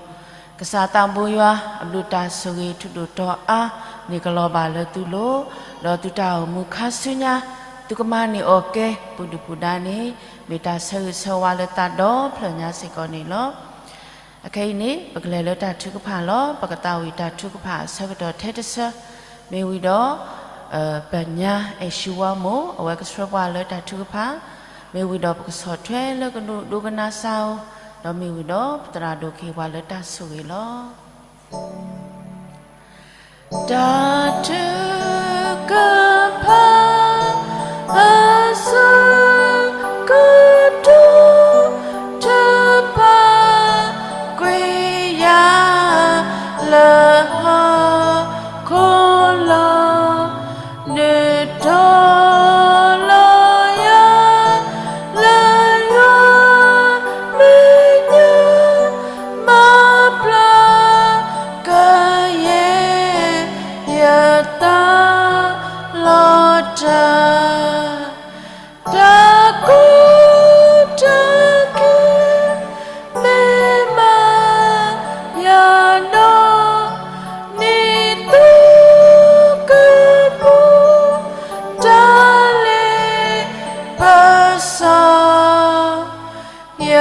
ကစၢ်သးဘိယွၤ အဘျုးတၢ်ဆိၣ်ဂ့ၤထူဒိၣ်တီၤအါန့ၣ် ကလီၤဘၣ်လၢသုလိၤ, ဒီးသုတၢ်အိၣ်မူခါဆူညါ သုကမၤန့ၢ်အီၣ်ကဲ ပူၤဒုၣ်ပူၤဒါန့ၣ် မ့ၢ်တၢ်ဆၢဂ့ၤဆၢဝါလၢသးဒီဖျၢၣ်ညါစ့ၢ်ကီးန့ၣ်လီၤ. အခဲအံၤန့ၣ် ပကလဲၤလၢတၢ်ထုကဖၣ်လီၤ. ပကသးဝံၣ်တၢ်ထုကဖၣ်အဆၢကတီၢ်ထဲတဆၢ, မ့ၢ်ဝံၤဒီး ပညါအဲၣ်ၡူဝါမိၢ် အဝဲကဆှၢပှၤလၢတၢ်ထုကဖၣ်, မ့ၢ်ဝံၤဒီးပကဆီၣ်ထွဲလၢကဒိးကနၣ်စၢ်အီၤ, ဒီးမ့ၢ်ဝံၤဒီးပသရၣ်ဒိၣ်ကဟ့ၣ်ပှၤလၢတၢ်ဆိၣ်ဂ့ၤလီၤ. တၢ်ထုကဖၣ် အဆၢကတီၢ် ထုကဖၣ်ကွံာ်ယၤ လၢဟီၣ်ခိၣ်လီၤ. နုာ်ထီၣ်လီၤယၤ လၢယွၤမဲာ်ညါ မၤပျၢ်ကယဲၢ်ယသးလီၤတၢ် တၢ်ကူၣ်တၢ်က့ၤ မ့ၢ်မၤယၤဒီး နံၣ်သူကပူၤ တၢ်လ့ပစီ ယ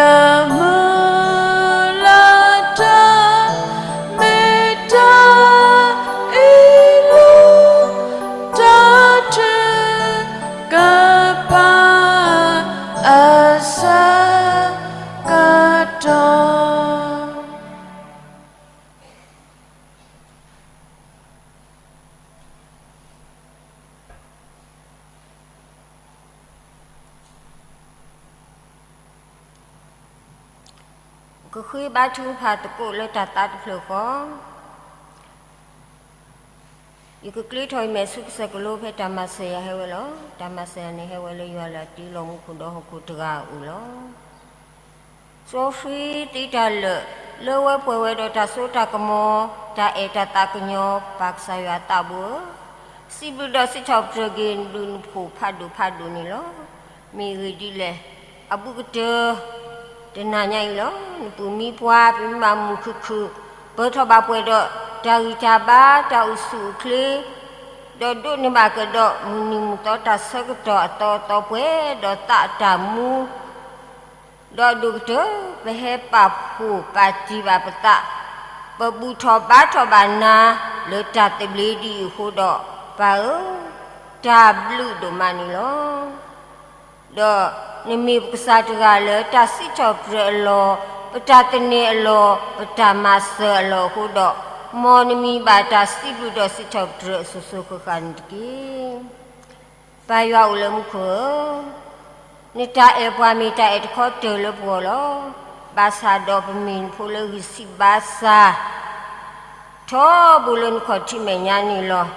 မုၢ်လၢ်တၢ် မ့ၢ်တၢ်အ့ၣ်လိာ် တၢ်ထုကဖၣ်အဆၢကတီၢ် ကဃ့ဘါထုကဖၣ်သကိးလၢတၢ်သးတဖျၢၣ်ဃီ, ယကကျ့ထီၣ်ယမဲာ်ဆူကစၢၢ်ကလိဖဲတၢ်မၤစၢၤယၤဟဲဝဲလီၤ. တၢ်မၤစၢၤယၤန့ၣ်ဟဲဝဲလၢယွၤလၢအတ့လီၤမူခိၣ်ဒီးဟီၣ်ခိၣ်တဂၤအအိၣ်လီၤ. စီဆှံသ့တၢ်လၢာ် လၢဝဲပှဲၤဝဲဒီးတၢ်စိတၢ်ကမီၤ တၢ်အဲၣ်တၢ်သးကညီၤ ပၢ်ကစၢ်ယွၤအသးဘိဧၢ, စံးဘျုးဒီးစံးထီၣ်ပတြၢၤက့ၤနဘျုးနဖှိၣ်ဖးဒိၣ်ဖးဒိၣ်န့ၣ်လီၤ. မ့ၢ်ဂ့ၢ်ဒ်လဲၣ်, အဘူးကတၢၢ် တနၤညါအံၤလီၤ. နပုၢ်မံပှၤ ပမ့ၢ်မၤမုာ်ခုၣ်ခုၣ် ပၢထီၣ်ဘၣ်ပှဲၤဒီး တၢ်ဂံၢ်တၢ်ဘါ တၢ်အိၣ်ဆူၣ်အိၣ်ချ့ ဒီးဒိးန့ၢ်ဘၣ်ကဒီး မုၢ်နံၤမုၢ်သီတၢ်ဆၢကတီၢ်အသီအသီပှဲၤဒီးသးအတၢ်မူ ဒီးဒိၣ်ကတၢၢ် ပဟဲပာ်ဖှိၣ်ပာ်တံၢ်ဘၣ်ပသး, ပဘူၣ်ထီၣ်ဘါထီၣ်ဘၣ်နၤ လၢတၢ်သဘျ့ဒ်အံၤအဃိဒီး ပၢ်ဧၢ, တၢ်ဘျုးဒိၣ်မးန့ၣ်လီၤ. ဒီးနမ့ၢ်ပကစၢ်တဂၤလၢတၢ်စံးထီၣ်ပတြၢၤအလီၢ်, ပတၢ်သန့ၤအလီၢ်, ပတၢ်မၤစၢၤအလီၢ်အဃိဒီး, မ်နမံၤဘၣ်တၢ်စံးဘျုးဒီးစံးထီၣ်ပတြၢၤအစိၤစိၤဃၣ်ဃၣ်န့ၣ်တက့ၢ်. ပၢ်ယွၤအိၣ်လၢမူခိၣ်ဧၢ, နတၢ်အဲၣ်ပှၤမ့ၢ်တၢ်အဲၣ်တခီတၢၢ်လၢပဂီၢ်လီၤ. ဘၣ်ဆၣ်ဒီးပမ့ၢ်နဖိလၢဂံၢ်ဆံးဘါစၢ် ထီဘိလၢနခီၣ်ထံးမဲာ်ညါန့ၣ်လီၤ.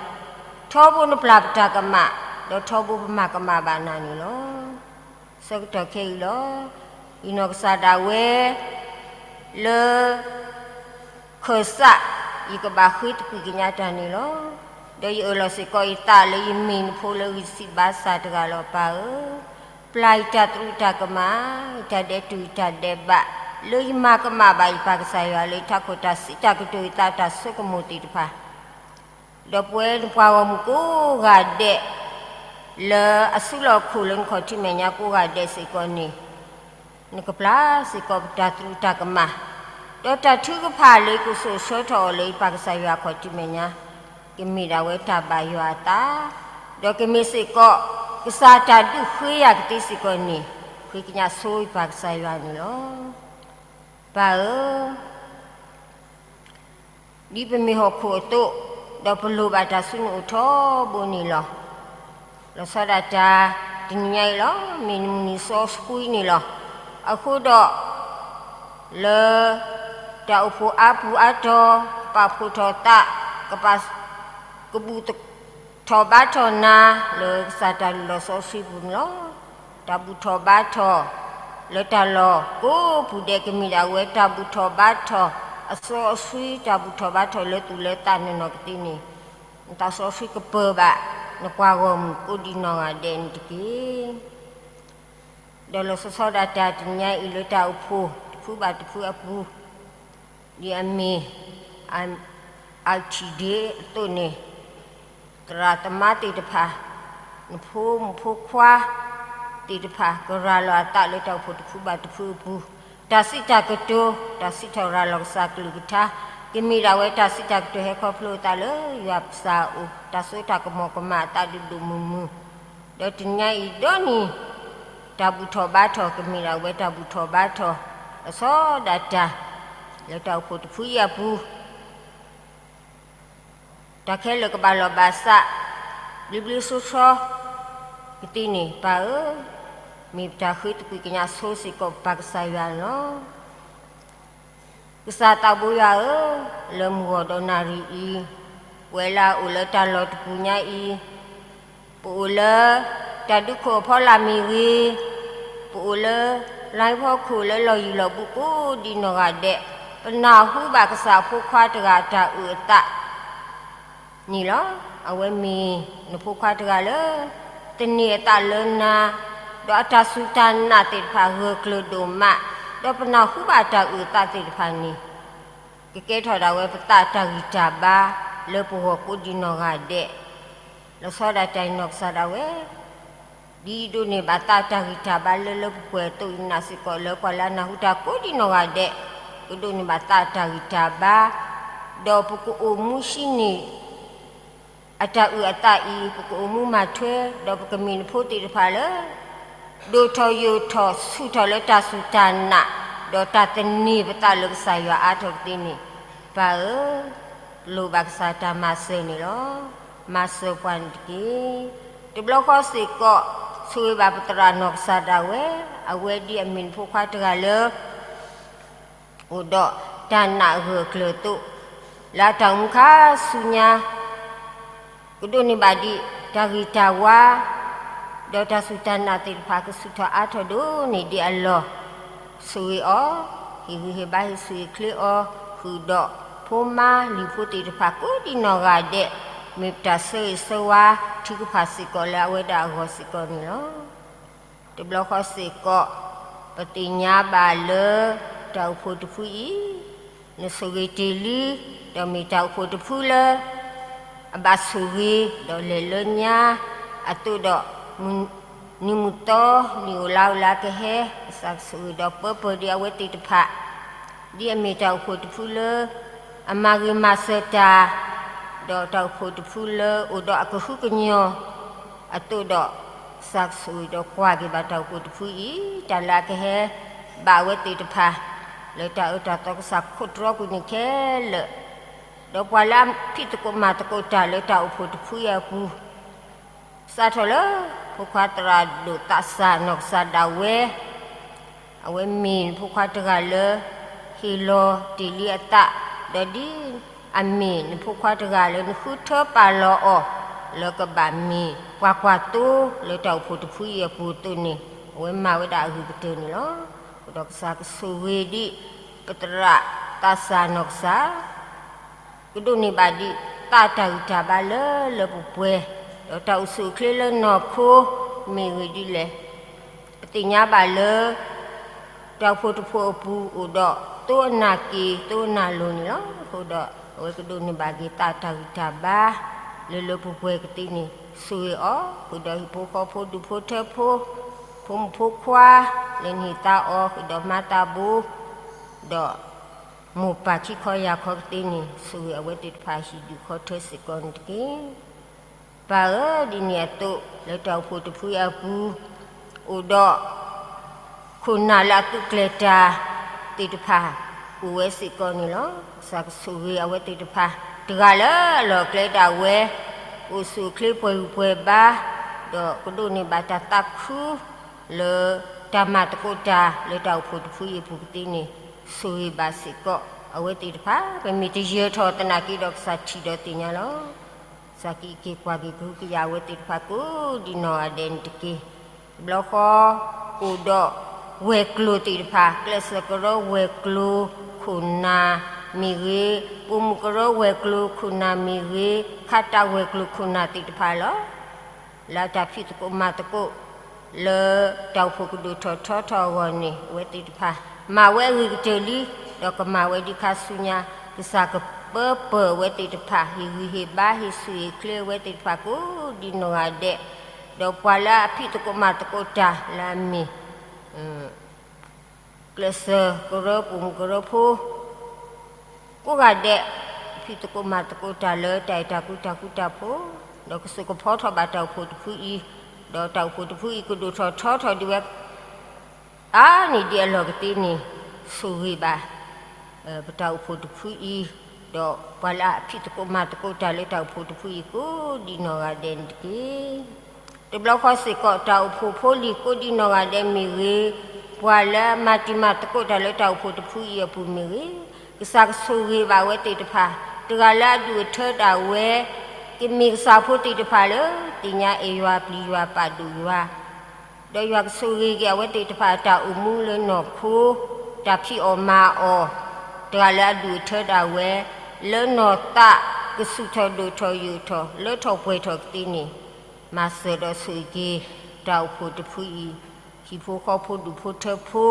ထီဘိနပျၢ်ပတၢ်ကမၣ်, ဒီးထီဘိပမၤကမၣ်ဘၣ်နၤန့ၣ်လီၤ. ဆၢကတီၢ်ခဲအံၤလီၤ. ယနီၢ်ကစၢ်ဒၣ်ဝဲ လၢ ခၢၣ်စး ယကဘၣ်ဃ့သကွံာ်ကညးတၢ်န့ၣ်လီၤ. ဒီးယအၢၣ်လီၤစ့ၢ်ကီးယသးလၢယမ့ၢ်နဖိလၢဂံၢ်စၢ်ဘါစၢ်တဂၤလီၤ. ပၢ်ဧၢ, ပျၢ်ယတၢ်သရူးတၢ်ကမၣ်, ယတၢ်ဒဲးတူာ်ယတၢ်ဒဲးဘး, လၢယမၤကမၣ်ဘၣ်ယပၢ်ကစၢ်ယွၤလၢယထးခိၣ်တၢ်စံးတၢ်ကတိၤ ယသးတၢ်ဆိကမိၣ်သ့ၣ်တဖၣ် ဒီးပဝဲနပှၤဂီၢ်မုၢ်ကိးဂၤဒဲး လၢအစုလီၢ်ခီၣ်လၢနခီၣ်ထံးမဲာ်ညါကိးဂၤဒဲးစ့ၢ်ကီးန့ၣ် နကပျၢ်စ့ၢ်ကီးပတၢ်သရူးတၢ်ကမၣ်, ဒီးတၢ်ထုကဖၣ်လၢယကစိာ်ဆှၢထီၣ်အီၤလၢယပၢ်ကစၢ်ယွၤအခီၣ်ထံးမဲာ်ညါ ကမ့ၢ်ဒၣ်ဝဲတၢ်ဘၣ်ယွၤအသး, ဒီးကမ့ၢ်စ့ၢ်ကီး ကစၢ်တၢ်ဒုးဃ့ယၤကသ့စ့ၢ်ကီးန့ၣ် ဃ့ကညးဆိယပၢ်ကစၢ်ယွၤန့ၣ်လီၤ. ပၢ်ဧၢ, ဒ်ပမ့ၢ်ဟီၣ်ခိၣ်အသိး, ဒီးပလိၣ်ဘၣ်တၢ်ဆူနအိၣ်ထီဘိန့ၣ်လီၤ. လီၤဆီဒၣ်တၢ် တနံၤညါအံၤလီၤ, မ့ၢ်နမုၢ်နံၤစီဆှံန့ၣ်လီၤ. အဃိဒီး လၢ တၢ်အိၣ်ဖှိၣ်အါပူၤအါတီၤ, ကပာ်ဖှိၣ်ထီၣ်သး, ကပာ် ကဘူၣ်ထီၣ်ဘါထီၣ်နၤ လၢကစၢ်တၢ်လုၢ်လီၢ်စီဆှံပူၤန့ၣ်လီၤ. တၢ်ဘူၣ်ထီၣ်ဘါထီၣ် လၢတၢ်လီၢ်ကိးပူၤဒဲး ကမ့ၢ်ဒၣ်ဝဲတၢ်ဘူၣ်ထီၣ်ဘါထီၣ်အစီအဆှံ, တၢ်ဘူၣ်ထီၣ်ဘါထီၣ်လၢသူၣ်လၢသးနီၢ်နီၢ်ကသ့န့ၣ်, နသးစီဆှံကပၢၤဘၣ် နပှၤဂီၢ်မုၢ်ကိးဒံးနီၢ်ဂၤဒဲးန့ၣ်တက့ၢ်. ဒီးလီၤဆီဒၣ်တၢ်တနံၤညါအံၤလၢတၢ်အိၣ်ဖှိၣ်တဖုဘၣ်တဖုအပူၤ, ဒ်အမ့ၢ် အါထံၣ်ဒ့အသိးန့ၣ်, သရၣ်သမါသ့ၣ်တဖၣ်, နဖိမုၣ်ဖိခွါသ့ၣ်တဖၣ် ကရၤလီၤအသးလၢတၢ်အိၣ်ဖှိၣ်တဖုဘၣ်တဖုအပူၤ, တၢ်စံးတၢ်ကတိၤ, တၢ်စံးထီၣ်ရၤလီၤကစၢ်ကလုၢ်ကထါ, ကမ့ၢ်ဒၣ်ဝဲတၢ်စံးတၢ်ကတိၤဟဲခီဖျိအသးလၢယွၤပစၢ်အအိၣ်, တၢ်စိတၢ်ကမီၤကမၣ်အသးဒိၣ်ဒိၣ်မုၢ်မုၢ်, ဒီးတနံၤညါအံၤဒီနံၤ တၢ်ဘူၣ်ထီၣ်ဘါထီၣ် ကမ့ၢ်ဒၣ်ဝဲတၢ်ဘူၣ်ထီၣ်ဘါထီၣ် လီၤဆီဒၣ်တၢ် လၢတၢ်အိၣ်ဖှိၣ်တဖုအံၤအပူၤ, တၢ်ခဲလၢာ်ကဘၣ်လီၤဘၣ်စး ဘျ့ဘျ့ဆှီဆှီကသ့န့ၣ် ပၢ်ဧၢ, မ့ၢ်ပတၢ်ဃ့သကွံာ်ကညးဆိစ့ၢ်ကီးပပၢ်ကစၢ်ယွၤန့ၣ်လီၤ. ကစၢ်သးဘိယွၤဧၢ, လၢမုၢ်ဂီၤဒီးနၣ်ရံၣ်အံၤ, ပဝဲလၢအအိၣ်လၢတၢ်လီၢ်တပူၤညါအံၤ, ပအိၣ်လၢ တၢ်ဒုးခိၣ်အဖီလာ်မ့ၢ်ဂ့ၤ, ပအိၣ်လၢ လါဖီခိၣ်လၢလီၢ်ယံၤလီၢ်ဘူးကိးဒံးနီၢ်ဂၤဒဲး, ပနၢ်ဟူဘၣ်ကစၢ်အဖိခွါတဂၤအတၢ်အုၣ်အသး န့ၣ်လီၤ. အဝဲမ့ၢ်နဖိခွါတဂၤလၢ သန့ၤအသးလၢနၤ, ဒီးအတၢ်စူၢ်တၢ်နာ်သ့ၣ်တဖၣ်ဂၢၢ်ကျၢၤဒိၣ်မး, ဒီးပနၢ်ဟူဘၣ်တၢ်အုၣ်အသးသ့ၣ်တဖၣ်န့ၣ်, ကကဲထီၣ်ဒၣ်ဝဲပသးတၢ်ဂံၢ်တၢ်ဘါ လၢပဂီၢ်ကိးဒံးနီၢ်ဂၤဒဲး, လီၤဆီဒၣ်တၢ်အံၤနီၢ်ကစၢ်ဒၣ်ဝဲ ဒ်ဒိးန့ၢ်ဘၣ်သးတၢ်ဂံၢ်တၢ်ဘါလၢလၢပှဲၤပှဲၤအသိးအံၤ မ့ၢ်စ့ၢ်ကီးလၢပှၤလၢအနၢ်ဟူတၢ်ကိးဒံးနီၢ်ဂၤဒဲး, ကဒိးန့ၢ်ဘၣ်သးတၢ်ဂံၢ်တၢ်ဘါ, ဒီးပကအိၣ်မူဟံးန့ၢ် အတၢ်အုၣ်အသးအံၤ ပကအိၣ်မူမၤထွဲ, ဒီးပကမ့ၢ်နဖိသ့ၣ်တဖၣ်လၢ ဒိၣ်ထီၣ်ယိာ်ထီၣ်ဆူၣ်ထီၣ်လၢတၢ်စူၢ်တၢ်နာ်, ဒီးတၢ်သန့ၤပသးလၢကစၢ်ယွၤအါထီၣ်ကသ့န့ၣ်, ပၢ်ဧၢ, လိၣ်ဘၣ်ကစၢ်တၢ်မၤစၢၤန့ၣ်လီၤ. မၤစၢၤပှၤန့ၣ်တက့ၢ်. တဘျီဃီစ့ၢ်ကီး ဆိၣ်ဂ့ၤဘၣ်ပသရၣ်နီၢ်ကစၢ်ဒၣ်ဝဲ, အဝဲဒ်အမ့ၢ်နဖိခွါတဂၤလၢ အိၣ်ဒီးတၢ်နာ်အဂၢၢ်အကျၢၤအသိး, လၢအတၢ်အိၣ်မူခါဆူညါ ကဒိးန့ၢ်ဘၣ်ဒံးတၢ်ဂံၢ်တၢ်ဘါ, ဒီးတၢ်စူၢ်တၢ်နာ်သ့ၣ်တဖၣ်ကဆူၣ်ထီၣ်အါထီၣ်ဒိၣ်န့ၢ်ဒံးအလီၢ်, ဆိၣ်ဂ့ၤအီၤ, ဟ့ၣ်ဂံၢ်ဟ့ၣ်ဘါဟ့ၣ်ဆူၣ်ဟ့ၣ်ချ့အီၤ, ဃုာ်ဒီးဖိမါလံၤဖိသ့ၣ်တဖၣ်ကိးဒံးနီၢ်ဂၤဒဲး, မ့ၢ်ပတၢ်ဆၢဂ့ၤဆၢဝါထုကဖၣ်စ့ၢ်ကီးလၢအဝဲဒၣ်အဂီၢ်စ့ၢ်ကီးန့ၣ်လီၤ. တဘျီဃီစ့ၢ်ကီး ပသ့ၣ်ညါဘၣ်လၢ တၢ်အိၣ်ဖှိၣ်တဖုအံၤ နဆိၣ်ဂ့ၤတ့ၢ်လံ, ဒီးမ့ၢ်တၢ်အိၣ်ဖှိၣ်တဖုလၢ အဘၣ်ဆိၣ်ဂ့ၤ ဒီးလဲၤလၢညါအသိးဒီး မုၢ်နံၤမုၢ်သီ နံၣ်အိၣ်လါအိၣ်လၢအကဟဲ ကစၢ်ကဆိၣ်ဂ့ၤဒီးပၢပၢၤဒံးအဝဲသ့ၣ်တဖၣ်, ဒ်အမ့ၢ်တၢ်အိၣ်ဖှိၣ်တဖုလၢ အမၤဂ့ၤမၤစၢၤတၢ်, ဒီးတၢ်အိၣ်ဖှိၣ်တဖုလၢအိၣ်ဒီးအကဟုကညီၢ်အသိးဒီး, ကစၢ်ကဆိၣ်ဂ့ၤဒီးကွၢ်က့ၤဘၣ်တၢ်အိၣ်ဖှိၣ်တဖုအံၤ တၢ်လၢအကဟဲဘၣ်အဝဲသ့ၣ်တဖၣ် လၢတၢ်အၢတၢ်သီကစၢ်ခိးတြီကွံာ်န့ၣ်ခဲလၢာ်, ဒီးပှၤလၢအဖံးသကိးမၤသကိးတၢ်လၢတၢ်အိၣ်ဖှိၣ်တဖုအံၤအပူၤ စးထီၣ်လၢ ဖိခွါသရၣ်ဒိၣ်သးစၢ်နီၢ်ကစၢ်ဒၣ်ဝဲ, အဝဲမ့ၢ်နဖိခွါတဂၤလၢ ဟ့ၣ်လီၤတ့ၢ်လံအသး, ဒီးဒ်အမ့ၢ်နဖိခွါတဂၤလၢနဃုထၢပာ်လီၤအီၤ လၢကဘၣ်မ့ၢ်ပှၤကွၢ်သိလၢတၢ်အိၣ်ဖှိၣ်တဖုအံၤအပူၤအသိးန့ၣ်, အဝဲမၤဝဲဒၣ်အဂ့ၤကတၢၢ်န့ၣ်လီၤ. ဒီးကစၢ်ကဆိၣ်ဂ့ၤဒံး ပသရၣ်သးစၢ်နီၢ်ကစၢ် ကဒိးန့ၢ်ဘၣ်ဒံး သးတၢ်ဂံၢ်တၢ်ဘါလၢလၢပှဲၤပှဲၤ, ဒီးတၢ်အိၣ်ဆူၣ်အိၣ်ချ့လၢနီၢ်ခိ မ့ၢ်ဂ့ၤဒ်လဲၣ်. ပသ့ၣ်ညါဘၣ်လၢ တၢ်အိၣ်ဖှိၣ်တဖှိၣ်အပူၤအိၣ်ဒီး သိအနၢ်က့ၤ သိအနၢ်လိၤန့ၣ်လီၤ. အဃိဒီး အဝဲကဒိးန့ၢ်ဘၣ်က့ၤသးတၢ်ဂံၢ်တၢ်ဘါ လၢလၢပှဲၤပှဲၤကသ့န့ၣ် ဆိၣ်ဂ့ၤအီၤ, ဃုာ်ဒီးဟံၣ်ဖိဃီဖိ ဒူၣ်ဖိထၢဖိ ဖိမုၣ်ဖိခွါ လၢနဟ့ၣ်သါအီၤ ဃုာ်ဒီးမၤသးဘိ ဒီး မိၢ်ပၢ်ခံခီယၢ်ခီကသ့န့ၣ် ဆိၣ်ဂ့ၤအဝဲသ့ၣ်တဖၣ်ဟံၣ်ဒူၣ်ခီထၢစ့ၢ်ကီးန့ၣ်တက့ၢ်. ပၢ်ဧၢ, ဒ်န့ၣ်အသိး လၢတၢ်အိၣ်ဖှိၣ်တဖုအံၤအပူၤ အိၣ်ဒီး ခိၣ်နၢ်လၢအသူးကျဲၤတၢ်သ့ၣ်တဖၣ် အိၣ်ဝဲစ့ၢ်ကီးန့ၣ်လီၤ. ကစၢ်ကဆိၣ်ဂ့ၤအဝဲသ့ၣ်တဖၣ် တဂၤလၢအလီၢ်အကျဲဒၣ်ဝဲ အိၣ်ဆူၣ်အိၣ်ချ့ပှဲၤဂံၢ်ပှဲၤဘါ ဒီးကဒိးန့ၢ်ဘၣ်တၢ်သးခု လၢတၢ်မၤသကိးတၢ်လၢတၢ်အိၣ်ဖှိၣ်တဖုအံၤအပူၤကသ့န့ၣ် ဆိၣ်ဂ့ၤဘၣ်စ့ၢ်ကီးအဝဲသ့ၣ်တဖၣ်. ပမ့ၢ်တယၢၤထီၣ်သနာ်က့ဒီး ကစၢ်ထံၣ်ဒီးသ့ၣ်ညါလီၤ. ကစၢ်ကဟ့ၣ်က့ၤကွၢ်က့ၤကဟုကယာ်အဝဲသ့ၣ်တဖၣ်ကိးဒံနီၢ်ဂၤဒဲးန့ၣ်တက့ၢ်. တဘျီဃီ အိၣ်ဒီးဝဲၤကျိၤသ့ၣ်တဖၣ် ကျဲးစၢးကရၢဝဲၤကျိၤခိၣ်နၢ်မ့ၢ်ဂ့ၤ, ပိာ်မုၣ်ကရၢဝဲၤကျိၤခိၣ်နၢ်မ့ၢ်ဂ့ၤ, ခးတၢ်ဝဲၤကျိၤခိၣ်နၢ်သ့ၣ်တဖၣ်လီၤ. လၢတၢ်ဖံးသကိးမၤသကိး လၢတၢ်အိၣ်ဖှိၣ်ကဒိၣ်ထီၣ်ထီထီၣ်အဂီၢ်န့ၣ် အဝဲသ့ၣ်တဖၣ် မၤဝဲအဂ့ၤကတၢၢ်လံ, ဒီးကမၤဝဲဒံးခါဆူညါ, ကစၢ်ကပၢပၢၢ်အဝဲသ့ၣ်တဖၣ် ဟ့ၣ်ဂံၢ်ဟ့ၣ်ဘါ ဟ့ၣ်ဆူၣ်ဟ့ၣ်ချ့အဝဲသ့ၣ်တဖၣ် ကိးဒံနီၢ်ဂၤဒဲး, ဒီးပှၤလၢအဖံးသကိးမၤသကိးတၢ်လၢအမ့ၢ် ကျဲးစၢးကရၢပိာ်မုၣ်ကရၢဖိ ကိးဂၤဒဲး ဖံးသကိးမၤသကိးတၢ်လၢတၢ်အဲၣ်တၢ်ကွံတၢ်ဃူတၢ်ဖိး, ဒီးကစိာ်ကဖီထီၣ်ဘၣ်တၢ်အိၣ်ဖှိၣ်တဖုအံၤ, ဒီးတၢ်အိၣ်ဖှိၣ်တဖုအံၤ ကဒိၣ်ထီၣ်ထီထီၣ်ဒံးဝဲ အါန့ၢ်ဒံးအလီၢ်ကသ့န့ၣ် ဆိၣ်ဂ့ၤဘၣ် ပတၢ်အိၣ်ဖှိၣ်တဖုအံၤ, ဒီးပှၤလၢအဖံးသကိးမၤသကိးတၢ်လၢတၢ်အိၣ်ဖှိၣ်တဖုအံၤ ကိးဒံနီၢ်ဂၤဒဲးန့ၣ်တက့ၢ်. တဘျီဃီစ့ၢ်ကီး တၢ်အိၣ်ဖှိၣ်ဖိလံၤကိးဒံနီၢ်ဂၤဒဲးမ့ၢ်ဂ့ၤ, ပှၤလၢအမၤတံၤမၤသကိးတၢ်လၢတၢ်အိၣ်ဖှိၣ်တဖုအံၤအပူၤမ့ၢ်ဂ့ၤ, ကစၢ်ကဆိၣ်ဂ့ၤဘၣ်အဝဲသ့ၣ်တဖၣ်, တဂၤလၢအဒူၣ်အထၢဒၣ်ဝဲ ကမ့ၢ်ကစၢ်ဖိသ့ၣ်တဖၣ်လၢ သ့ၣ်ညါအဲၣ်ယွၤပျံၤယွၤပာ်ဒိၣ်ယွၤ ဒီးယွၤကဆိၣ်ဂ့ၤက့ၤအဝဲသ့ၣ်တဖၣ်အတၢ်အိၣ်မူလၢနီၢ်ခိ, တၢ်ဖံးအီၣ်မၤအီၣ်, တဂၤလၢအဒူၣ်အထၢဒၣ်ဝဲ, လၢနီၢ်သးကဆူၣ်ထီၣ်ဒိၣ်ထီၣ်ယိာ်ထီၣ် လၢထီၣ်ပှဲၤထီၣ်ကသ့န့ၣ်, မၤစၢၤဒီးဆိၣ်ဂ့ၤက့ၤ တၢ်အိၣ်ဖှိၣ်တဖုအံၤ, ဟံၣ်ဖိဃီဖိဒူၣ်ဖိထၢဖိ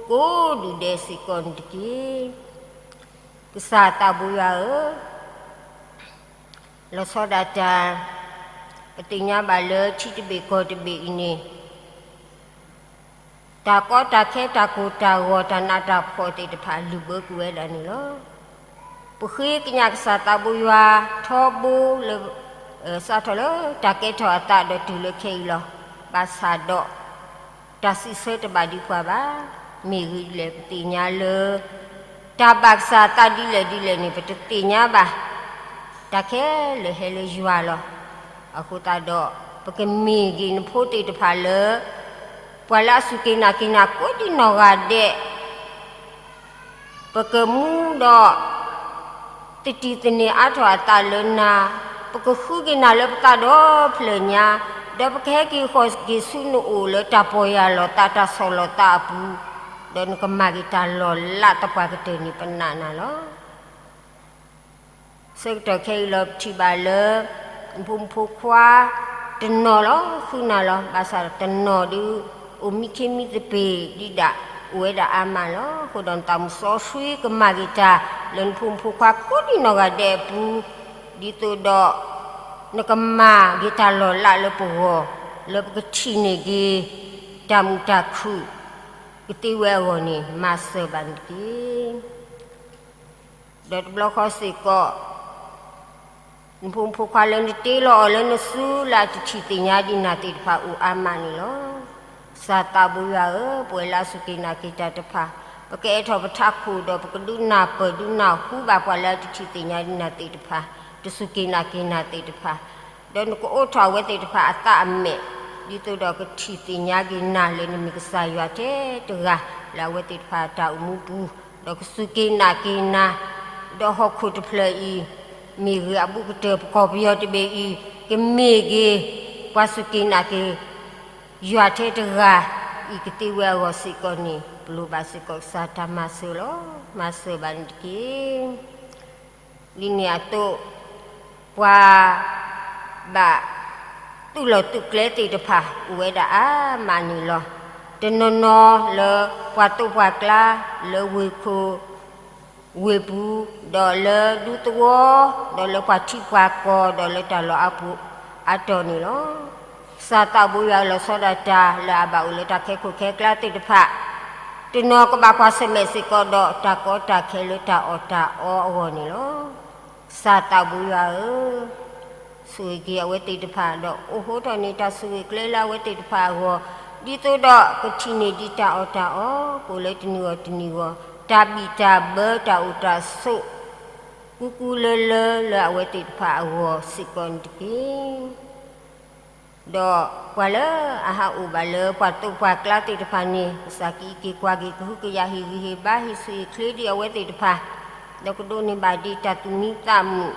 ကိးဒူၣ်ဒဲးစ့ၢ်ကီးန့ၣ်တက့ၢ်. ကစၢ်သးဘိယွၤဧၢ, လီၤဆီဒၣ်တၢ် ပသ့ၣ်ညါဘၣ်လၢထံတဘ့ၣ်ကီၢ်တဘ့ၣ်အံၤန့ၣ် တၢ်ကီတၢ်ခဲတၢ်ကိၢ်တၢ်ဂီၤတၢ်နးတၢ်ဖှီၣ်သ့ၣ်တဖၣ်လုၢ်ဘၢကွံာ်ဝဲဒၣ်န့ၣ်လီၤ. ပဃ့ကညးကစၢ်သးဘိယွၤထီဘိလၢ စးထီၣ်လၢတၢ်ကဲထီၣ်အသးဒီးတုၤလၢခဲအံၤလီၤ. ဘၣ်ဆၣ်ဒီး တၢ်စံးဆၢတဘၣ်ဒံးပှၤဘၣ်. မ့ၢ်ဂ့ၢ်ဒ်လဲၣ် ပသ့ၣ်ညါလၢ တၢ်ဘၣ်ကစၢ်အသးဒ်လဲၣ်ဒ်လဲၣ်န့ၣ် ပတသ့ၣ်ညါဘၣ်. တၢ်ခဲလၢာ်ဟဲလၢယွၤလီၤ. အဃိသတးဒီး ပကမ့ၢ်ဂ့ၤနဖိသ့ၣ်တဖၣ်လၢ ပှၤလၢအစူၢ်က့ၤနာ်က့ၤနၤကိးဒံနီၢ်ဂၤဒဲး ပကမူဒီး သတံၢ်သန့ၤအါထီၣ်အသးလၢနၤ, ပကဃုက့ၤနၤလၢပသးဒီဖျၢၣ်ညါ, ဒီးပကဟဲက့ၤဃီၤက့ၤဆူနအိၣ်လၢတၢ်ပီၢ်ယၢ်လီၤသးတၢ်ဆီၣ်လီၤသးအပူၤ, ဒီးနကမၤက့ၤတၢ်လီၤလးသပှၢ်ကတၢၢ်န့ၣ် ပနာ်နၤလီၤ. ဆၢကတီၢ်ခဲအံၤလီၤ ပထံၣ်ဘၣ်လၢ နဖိမုၣ်ဖိခွါ တနီၤလီၤ ဃုနၤလီၤ. ဘၣ်ဆၣ်တနီၤဒုး အိၣ်မံခ့မံသပ့ၤဒံးဒၣ် အိၣ်ဝဲဒၣ်အါမးလီၤ. အဃိဒီးနသးမုၣ်စီဆှံကမၤဂ့ၤတၢ် လၢနဖိမုၣ်ဖိခွါကိးဒံနီၢ်ဂၤဒဲးအပူၤ, ဒ်သိးဒီး နကမၤဂ့ၤတၢ်လီၤလးလၢပဂီၢ်, လၢပကထံၣ်န့ၢ်က့ၤ တၢ်မုာ်တၢ်ခုၣ် ကသ့ဝဲအဂီၢ်န့ၣ် မၤစၢၤဘၣ်န့ၣ်တက့ၢ်. ဒီးတဘျီဃီစ့ၢ်ကီး နဖိမုၣ်ဖိခွါလၢနတ့လီၤအီၤလၢနစုလၢအတထံၣ်သ့ၣ်ညါဒံးနၤသ့ၣ်တဖၣ်အိၣ်အါမးန့ၣ်လီၤ. ကစၢ်သးဘိယွၤဧၢ, ပဝဲလၢအစူၢ်က့ၤနာ်က့ၤတၢ်တဖၣ်, ပကအဲၣ်ထီၣ်ပထးခိၣ်ဒီး ပကဒုးနၢ်ပၢၢ်ဒုးနၢ်ဟူဘၣ်ပှၤလၢအတထံၣ်သ့ၣ်ညါဒံးနၤသ့ၣ်တဖၣ်, တစူၢ်က့ၤနာ်က့ၤနၤသ့ၣ်တဖၣ်, ဒီးနကအိးထီၣ်အဝဲသ့ၣ်တဖၣ်အသးအမဲာ်, ဒ်သိးဒီးကထံၣ်သ့ၣ်ညါက့ၤနၤလၢနမ့ၢ်ကစၢ်ယွၤထဲတဂၤ လၢအဝဲသ့ၣ်တဖၣ်အတၢ်အိၣ်မူပူၤ, ဒီးကစူၢ်က့ၤနာ်က့ၤနၤ, ဒီးဟီၣ်ခိၣ်တဖျၢၣ်အံၤ မ့ၢ်ဂ့ၤအဘူးကတၢၢ် ပကီၢ်ပယီၤတဘ့ၣ်အံၤ ကမ့ၢ်ဂ့ၤ ပှၤစူၢ်က့ၤနာ်က့ၤ ယွၤထဲတဂၤအံၤကသ့ဝဲအဂီၢ်စ့ၢ်ကီးန့ၣ် လိၣ်ဘၣ်စ့ၢ်ကီးကစၢ်တၢ်မၤစၢၤလီၤ. မၤစၢၤဘၣ်န့ၣ်တက့ၢ်. ဒ်န့ၣ်အသိး ပှၤဘၣ်တူၢ်လိာ်သုးကျဲသ့ၣ်တဖၣ် အိၣ်ဝဲဒၣ်အါမးန့ၣ်လီၤ. တနီၤနီၤလၢပှၤတိာ်ပှၤကျါ လၢဝ့ၢ်ခိၣ်ဝ့ၢ်ပူၤ, ဒီးလၢဒူသဝီ, ဒီးလၢပှၤထံပှၤကီၢ်, ဒီးလၢတၢ်လီၢ်အါပူၤအါတီၢ်န့ၣ်လီၤ. ကစၢ်သးဘိယွၤလီၤဆီဒၣ်တၢ်လၢအဘၣ်အိၣ်လၢတၢ်ခဲခိၣ်ခဲကျါသ့ၣ်တဖၣ်, တနီၤကဘၣ်ကွၢ်ဆၢၣ်မဲာ်စ့ၢ်ကီးဒီးတၢ်ကီတၢ်ခဲလၢတၢ်အီၣ်တၢ်အီအဂီၢ်န့ၣ်လီၤ. ကစၢ်သးဘိယွၤဧၢ, ဆိၣ်ဂ့ၤက့ၤအဝဲသ့ၣ်တဖၣ် ဒီးအိးထီၣ်န့ၢ်တၢ်ဆိၣ်ဂ့ၤကျဲလၢအဝဲသ့ၣ်တဖၣ်အဂီၢ်, ဒ်သိးဒီးကထံၣ်န့ၢ်ဒံးတၢ်အီၣ်တၢ်အီ ကအိၣ်လၢတနံၤဂီၢ်တနံၤဂီၢ်, တၢ်ဘံၣ်တၢ်ဘၢတၢ်အိၣ်တၢ်ဆိး ကူကူလၢလၢလၢအဝဲသ့ၣ်တဖၣ်အဂီၢ်စ့ၢ်ကီးန့ၣ်တက့ၢ်. ဒီးပှၤလၢအဟးအိၣ်ဘၣ်လၢပှၤတိာ်ပှၤကျါသ့ၣ်တဖၣ်န့ၣ် ကစၢ်ကအံးက့ၤကွၢ်က့ၤ ကဟုကယာ် ဟ့ၣ်ဂံၢ်ဟ့ၣ်ဘါ ဟ့ၣ်ဆူၣ်ဟ့ၣ်ချ့ဒံးအဝဲသ့ၣ်တဖၣ်, ဒီးကဒိးန့ၢ်ဘၣ်ဒံးတၢ်သူၣ်မံသးမုာ်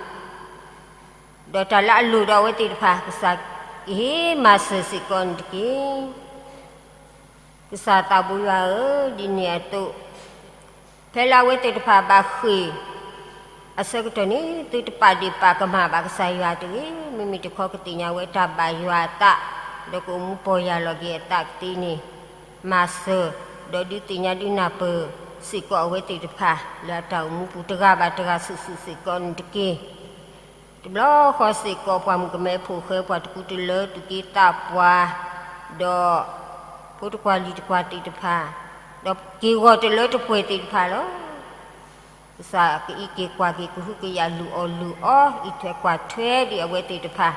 ဒီးတၢ်လၢအလိၣ်ဒီးအဝဲသ့ၣ်တဖၣ် ကစၢ်ကဟ့ၣ်မၤစၢၤစ့ၢ်ကီးန့ၣ်တက့ၢ်. ကစၢ်သးဘိယွၤဧၢ, ဒ်န့ၣ်အသိး ဖဲလၢအဝဲသ့ၣ်တဖၣ်ဘၣ်ဃ့ၢ်အဆၢကတီၢ်န့ၣ် သုတပာ်ဒ့ၣ်ပာ်ကမၣ်ဘၣ်ကစၢ်ယွၤတဂ့ၤ. မ့မ့ၢ်တခီကသ့ၣ်ညါဝဲတၢ်ဘၣ်ယွၤအသး, ဒီးကအိၣ်မူပီၢ်ယၢ်လီၤက့ၤအသးကသ့န့ၣ် မၤစၢၤ, ဒီးဒုးသ့ၣ်ညါဒုးနၢ်ပၢၢ်စ့ၢ်ကီးအဝဲသ့ၣ်တဖၣ် လၢအတၢ်အိၣ်မူပူၤတဂၤဘၣ်တဂၤစုာ်စုာ်စ့ၢ်ကီးန့ၣ်တက့ၢ်. တဘျီဃီစ့ၢ်ကီး ပှၤမုၣ်ကမဲဖိဃဲ ပှၤတကူတလၢ သူၣ်က့သးပှၢ်, ဒီးဖိတကွၢ်လံၤတကွၢ်သ့ၣ်တဖၣ်, ဒီးက့ၢ်ဂီၤတလၢတပှဲၤသ့ၣ်တဖၣ်လီၤ. ကစၢ်ကအံးက့ၤကွၢ်က့ၤ ကဟုကယာ် လုၢ်အီၣ်လုၢ်အီ အံးထွဲကွၢ်ထွဲဒံးအဝဲသ့ၣ်တဖၣ်,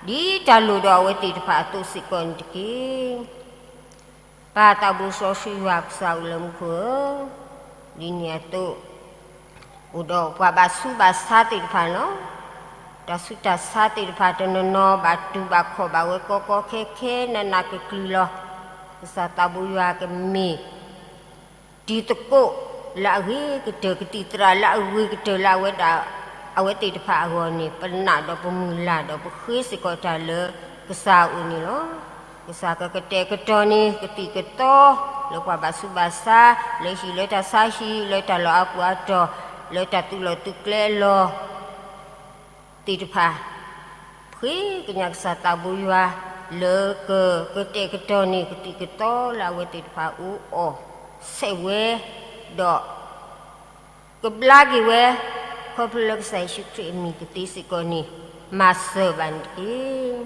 ဒ်တၢ်လိၣ်ဒီးအဝဲသ့ၣ်တဖၣ်အသိးစ့ၢ်ကီးန့ၣ်တက့ၢ်. ပၢ်သးဘိစီဆှံယွၤကစၢ်အိၣ်လၢမူခိၣ်ဧၢ, ဒ်န့ၣ်အသိး အိၣ်ဒီးပှၤဘၣ်ဆူးဘၣ်ဆါသ့ၣ်တဖၣ်လီၤ. တၢ်ဆူးတၢ်ဆါသ့ၣ်တဖၣ်တနီၤနီၤ ဘၣ်တူၢ်ဘၣ်ခီၣ်ဘၣ်ဝဲကီကီခဲခဲ နးနးကလုာ်ကလုာ်လီၤ. ကစၢ်သးဘိယွၤကမ့ၢ် တံၤသကိးလၢအဂ့ၤကတၢၢ်, ကသံၣ်သရၣ်လၢအဂ့ၤကတၢၢ်လၢအဝဲဒၣ်, အဝဲသ့ၣ်တဖၣ်အဂီၢ်န့ၣ် ပနာ်ဒီးပမုၢ်လၢ်ဒီးပဃ့စ့ၢ်ကီးတၢ်လၢကစၢ်အအိၣ်န့ၣ်လီၤ. ကစၢ်ကကတဲာ်ကတီၤန့ၢ် ကသံၣ်ကသီ လၢပှၤဘၣ်ဆူးဘၣ်ဆါ, လၢဟံၣ်လၢတၢ်ဆါဟံၣ်, လၢတၢ်လီၢ်အါပူၤအါတီၢ်, လၢတၢ်သုးလီၢ်သုးကျဲအလီၢ် သ့ၣ်တဖၣ်, ဃ့ကညးကစၢ်သးဘိယွၤ လၢကကတဲာ်ကတီၤန့ၢ် ကသံၣ်ကသီလၢအဝဲသ့ၣ်တဖၣ်အအိၣ်အီၣ်ဆဲးဝဲ, ဒီးကဘျါက့ၤဝဲ, ခီဖျိလၢကစၢ်ယ့ၣ်ၡူးခရံာ်အမံၤကသ့စ့ၢ်ကီးန့ၣ် မၤစၢၤဘၣ်န့ၣ်တက့ၢ်.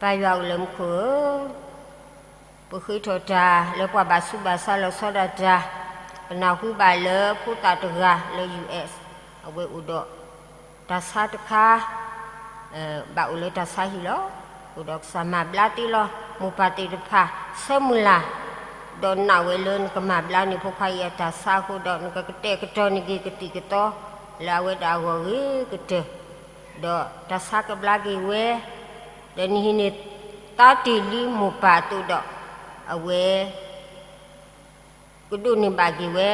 ပၢ်ယွၤအိၣ်လၢမူခိၣ်ဧၢ, ပဃ့ထီၣ်တၢ်လၢပှၤဘၣ်ဆူးဘၣ်ဆါလီၤဆီဒၣ်တၢ်, ပနၢ်ဟူဘၣ်လၢဖိသၣ်တဂၤလၢ ယူၣ်အ့း, အဝဲအိၣ်ဒီးတၢ်ဆါတခါ, ဘၣ်အိၣ်လၢတၢ်ဆါဟံၣ်လီၤ. အိၣ်ဒီးကစၢ်မၤဘျါသ့လီၤ. မိၢ်ပၢ်သ့ၣ်တဖၣ် ဆၢမုၢ်လၢ်, ဒီးနာ်ဝဲလၢနကမၤဘျါန့ၢ်ဖိခွါအံၤအတၢ်ဆါအဃိဒီး နကကတဲာ်ကတီၤန့ၢ်က့ၤကသံၣ်ကသီ လၢအဝဲဒၣ်အဂီၢ်ဂ့ၤကတၢၢ်, ဒီးတၢ်ဆါကဘျါက့ၤဝဲ, ဒီးနဟံးန့ၢ်သါတ့ၢ်လံမိၢ်ပၢ်အသိးဒီး အဝဲ ကဒိးန့ၢ်ဘၣ်က့ၤဝဲ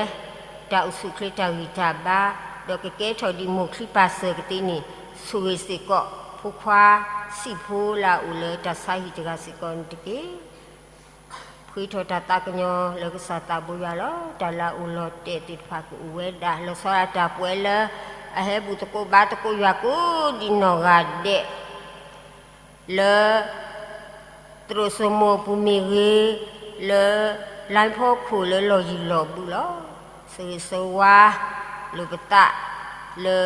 တၢ်အိၣ်ဆူၣ်အိၣ်ချ့တၢ်ဂံၢ်တၢ်ဘါ, ဒီးကကဲထီၣ်ဒ်မိၢ်ချံပၢ်စၢၤကသ့န့ၣ်, ဆိၣ်ဂ့ၤစ့ၢ်ကီး ဖိခွါဆံးဖိလၢအအိၣ်လၢတၢ်ဆါဟံၣ်တဂၤစ့ၢ်ကီးန့ၣ်တက့ၢ်. ဃ့ထီၣ်တၢ်သးကညီၤလၢကစၢ်သးဘိယွၤလီၤ. တၢ်လၢအအိၣ်လီၤတဲာ်သ့ၣ်တဖၣ်ကအိၣ်ဝဲဒၣ် လီၤဆီဒၣ်တၢ်ပဝဲလၢ အဟဲဘူၣ်သကိးဘါသကိးယွၤကိးဒံးနီၢ်ဂၤဒဲး လၢ သရိာ်စိမိၤအပူၤမ့ၢ်ဂ့ၤ, လၢ လါဖီခိၣ်လၢလီၢ်ယံၤလီၢ်ဘူးလီၤ. ဆိၣ်ဂ့ၤဆိၣ်ဝါလိာ်ပသး လၢ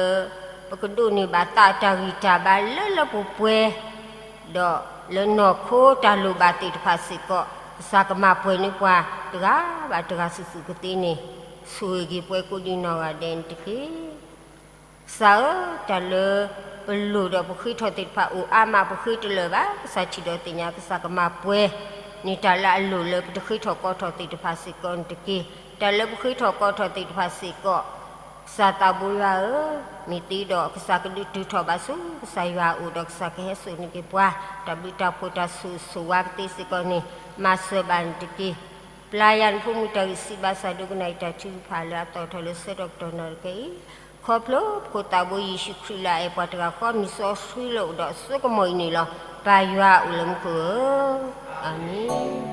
ပကဒိးန့ၢ်ဘၣ်သးတၢ်ဂံၢ်တၢ်ဘါလၢလၢပှဲၤပှဲၤ, ဒီးလၢနီၢ်ခိတၢ်လိၣ်ဘၣ်သ့ၣ်တဖၣ်စ့ၢ်ကီး ကစၢ်ကမၤပှဲၤန့ၢ်ပှၤတဂၤဘၣ်တဂၤစုာ်စုာ်ကသ့န့ၣ်, ဆိၣ်ဂ့ၤက့ၤပှၤကိးဒံးနီၢ်ဂၤဒဲးန့ၣ်တက့ၢ်. ကစၢ်ဧၢ, တၢ်လၢပလိၣ်ဒီးပဃ့ထီၣ်သ့ၣ်တဖၣ်အိၣ်အါမး ပဃ့တလၢာ်ဘၣ်. ကစၢ်ထံၣ်ဒီးသ့ၣ်ညါ ကစၢ်ကမၤပှဲၤန့ၢ်တၢ်လၢအလိၣ်လၢ ပတဃ့ထီၣ်ကိးထီၣ်သ့ၣ်တဖၣ်စ့ၢ်ကီးန့ၣ်တက့ၢ်. တၢ်လၢပဃ့ထီၣ်ကိးထီၣ်သ့ၣ်တဖၣ်စ့ၢ်ကီး, ကစၢ်သးဘိယွၤဧၢ, မ့ၢ်သ့ဒီးကစၢ်ကဒုးတုၤထီၣ်ဘၣ်ဆူကစၢ်ယွၤအအိၣ်ဒီး ကစၢ်ကဟဲစိာ်န့ၢ်က့ၤပှၤ တၢ်ဘျုးတၢ်ဖှိၣ်တၢ်ဆိၣ်ဂ့ၤဆိၣ်ဝါကသ့စ့ၢ်ကီးန့ၣ်, မၤစၢၤဘၣ်န့ၣ်တက့ၢ်. ပျၢ်ယၤနဖိမုၣ်တၢ်ဂံၢ်စၢ်ဘါစၢ် ဒိကနၣ်အံၤတၢ်ထုကဖၣ်လၢအသီၣ်ထီၣ်လၢဆၢကတီၢ်ကတီၢ်နီၢ်တကဲအံၤ, ခီဖျိပခိၣ်သးဘိယ့ၣ်ၡူးခရံာ်လၢအအဲၣ်ပှၤတဂၤဃီ မံၤစီဆှံလၢအိၣ်ဒီးအစိကမီၤအံၤန့ၣ်လီၤ. ပၢ်ယွၤအိၣ်လၢမူခိၣ်ဧၢ, အၤမ့ၣ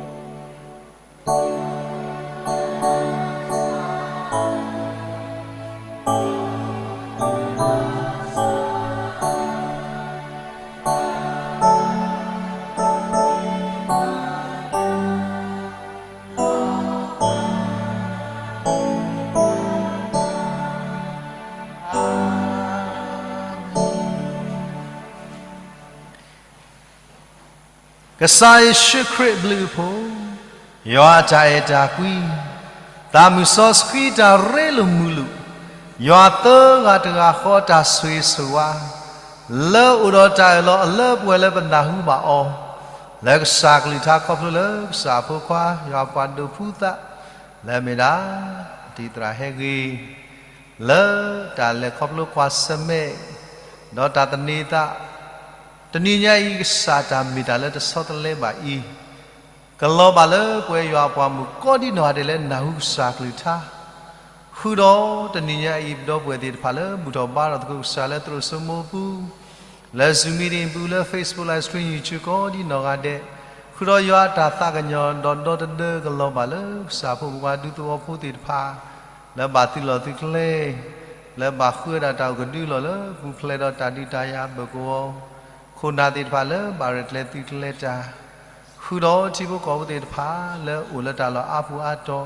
်. ကစၢ်ယ့ၣ်ၡူးခရံာ်အဘျုးအဖှိၣ်, ယွၤအတၢ်အဲၣ်တၢ်ကွံ, သးမုၢ်စီဆှံတၢ်ရ့လိာ်မုာ်လိာ်, ယွၤသၢဂၤတဂၤဃီတၢ်ဆိၣ်ဂ့ၤဆိၣ်ဝါ, လၢအိၣ်ဒီးတၢ်အၢၣ်လီၤအလၢပှဲၤလၢပနၢ်ဟူဘၣ်အီၤ, လၢကစၢ်ကလုၢ်ကထါခီဖျိလၢကစၢ်အဖိခွါ ယွၤပှၤဒိးဖုသး, လၢအမ့ၢ်ဒၣ် တံၤသရၣ်ဟဲဂ့ၤ လၢတၢ်လဲၤခီဖျိကွၢ်ဆၢၣ်မဲာ် ဒီးတၢ်သန့ၤသး, တနံၤညါအံၤ ကစၢ်တၢ်မ့ၢ်တၢ်လၢတဆီတလဲဘၣ်အံၤ, ကလီၤဘၣ်လၢပဝဲယွၤအပှၤမုၣ်ကိးဒံနီၢ်ဂၤဒဲးလၢနၢ်ဟူကစၢ်ကလုၢ်ကထါ, ဃုာ်ဒီးတနံၤညါအံၤ ပဒီပုၢ်ဝဲၢ်သ့ၣ်တဖၣ်လၢ ဘူၣ်ထီၣ်ဘါထီၣ်သကိးကစၢ်လၢသရိာ်စိမိပူၤ, လၢ Zoom meeting ပူၤ လၢ Facebook Live Stream YouTube ကိးဒံနီၢ်ဂၤဒဲး, ဃုာ်ဒီးယွၤအတၢ်သးကညီၤဒီးဒီတဒၢကလီၤဘၣ်လၢ ကစၢ်ဖိမုၣ်ပှၤဒူသဝီဖိသ့ၣ်တဖၣ် လၢဘၣ်သုးလီၢ်သုးကျဲ, လၢဘၣ်ဃုဝဲဒၣ်တၢ်အိၣ်ကဒုလီၢ်လၢပူၤဖျဲးဒီးတၢ်ဒုးတၢ်ယၤဘၢၣ်ကဝီၤ, ခိၣ်နၢ်သ့ၣ်တဖၣ်လၢဘၣ်ရဲၣ်ကျဲၤသုးကျဲၤတၢ်, ဃုာ်ဒီးထံဖိကီၢ်ဖိသ့ၣ်တဖၣ်လၢအိၣ်လၢတၢ်လီၢ်အါပူၤအါတီၤ,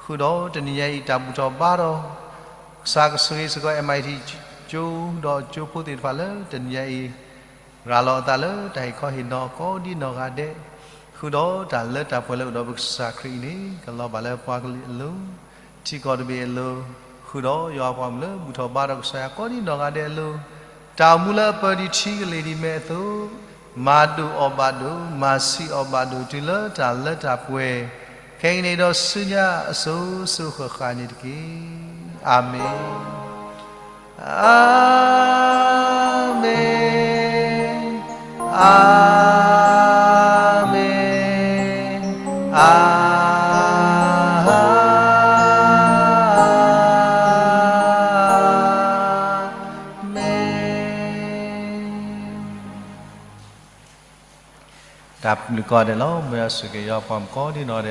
ဃုာ်ဒီးတနံၤညါအံၤတၢ်ဘူၣ်ထီၣ်ဘါထီၣ်, ကစၢ်ကဆိၣ်ဂ့ၤစ့ၢ်ကီး M I T ကၠိဒီးကၠိဖိသ့ၣ်တဖၣ်လၢတနံၤညါအံၤ ရၤလီၤအသးလၢတၢ်ဟ့ၣ်ခီဟ့ၣ်နီၤကိးဒံနီၢ်ဂၤဒဲး, ဃုာ်ဒီးတၢ်လၢတၢ်ပှဲၤလၢအိၣ်ဒီးပကစၢ်ခရံာ်အံၤန့ၣ် ကလီၤဘၣ်လၢပှၤကလုာ်အလိၤ, ထံကီၢ်တဘ့ၣ်အလိၤ, ဃုာ်ဒီးယွၤအပှၤမုၣ်လၢဘူၣ်ထီၣ်ဘါထီၣ်ကစၢ်ယွၤကိးဒံနီၢ်ဂၤဒဲးအလိၤ, တၢ်အိၣ်မူလၢအပၢၤဒံးထံကလ့ၢ်ဒံးမဲာ်အသိး, မၤဒိၣ်အီၣ်ဘၣ်ဒိၣ်, မၤဆံးအီၣ်ဘၣ်ဒိၣ် တုၤလၢတၢ်လၢတၢ်ပှဲၤ, ခဲကနံၣ်အံၤဒီးဆူညါအစိၤစိၤဃၣ်ဃၣ်န့ၣ်တက့ၢ်. အၤမ့ၣ်. အၤမ့ၣ်, အၤမ့ၣ်, အၤမ့ၣ်. တၢ်ဘျုးကိးဂၤဒဲးလီၤ. မ်ယွၤဆိၣ်ဂ့ၤယွၤပှၤမုၣ်ကိးဒံနီၢ်ဂၤဒဲး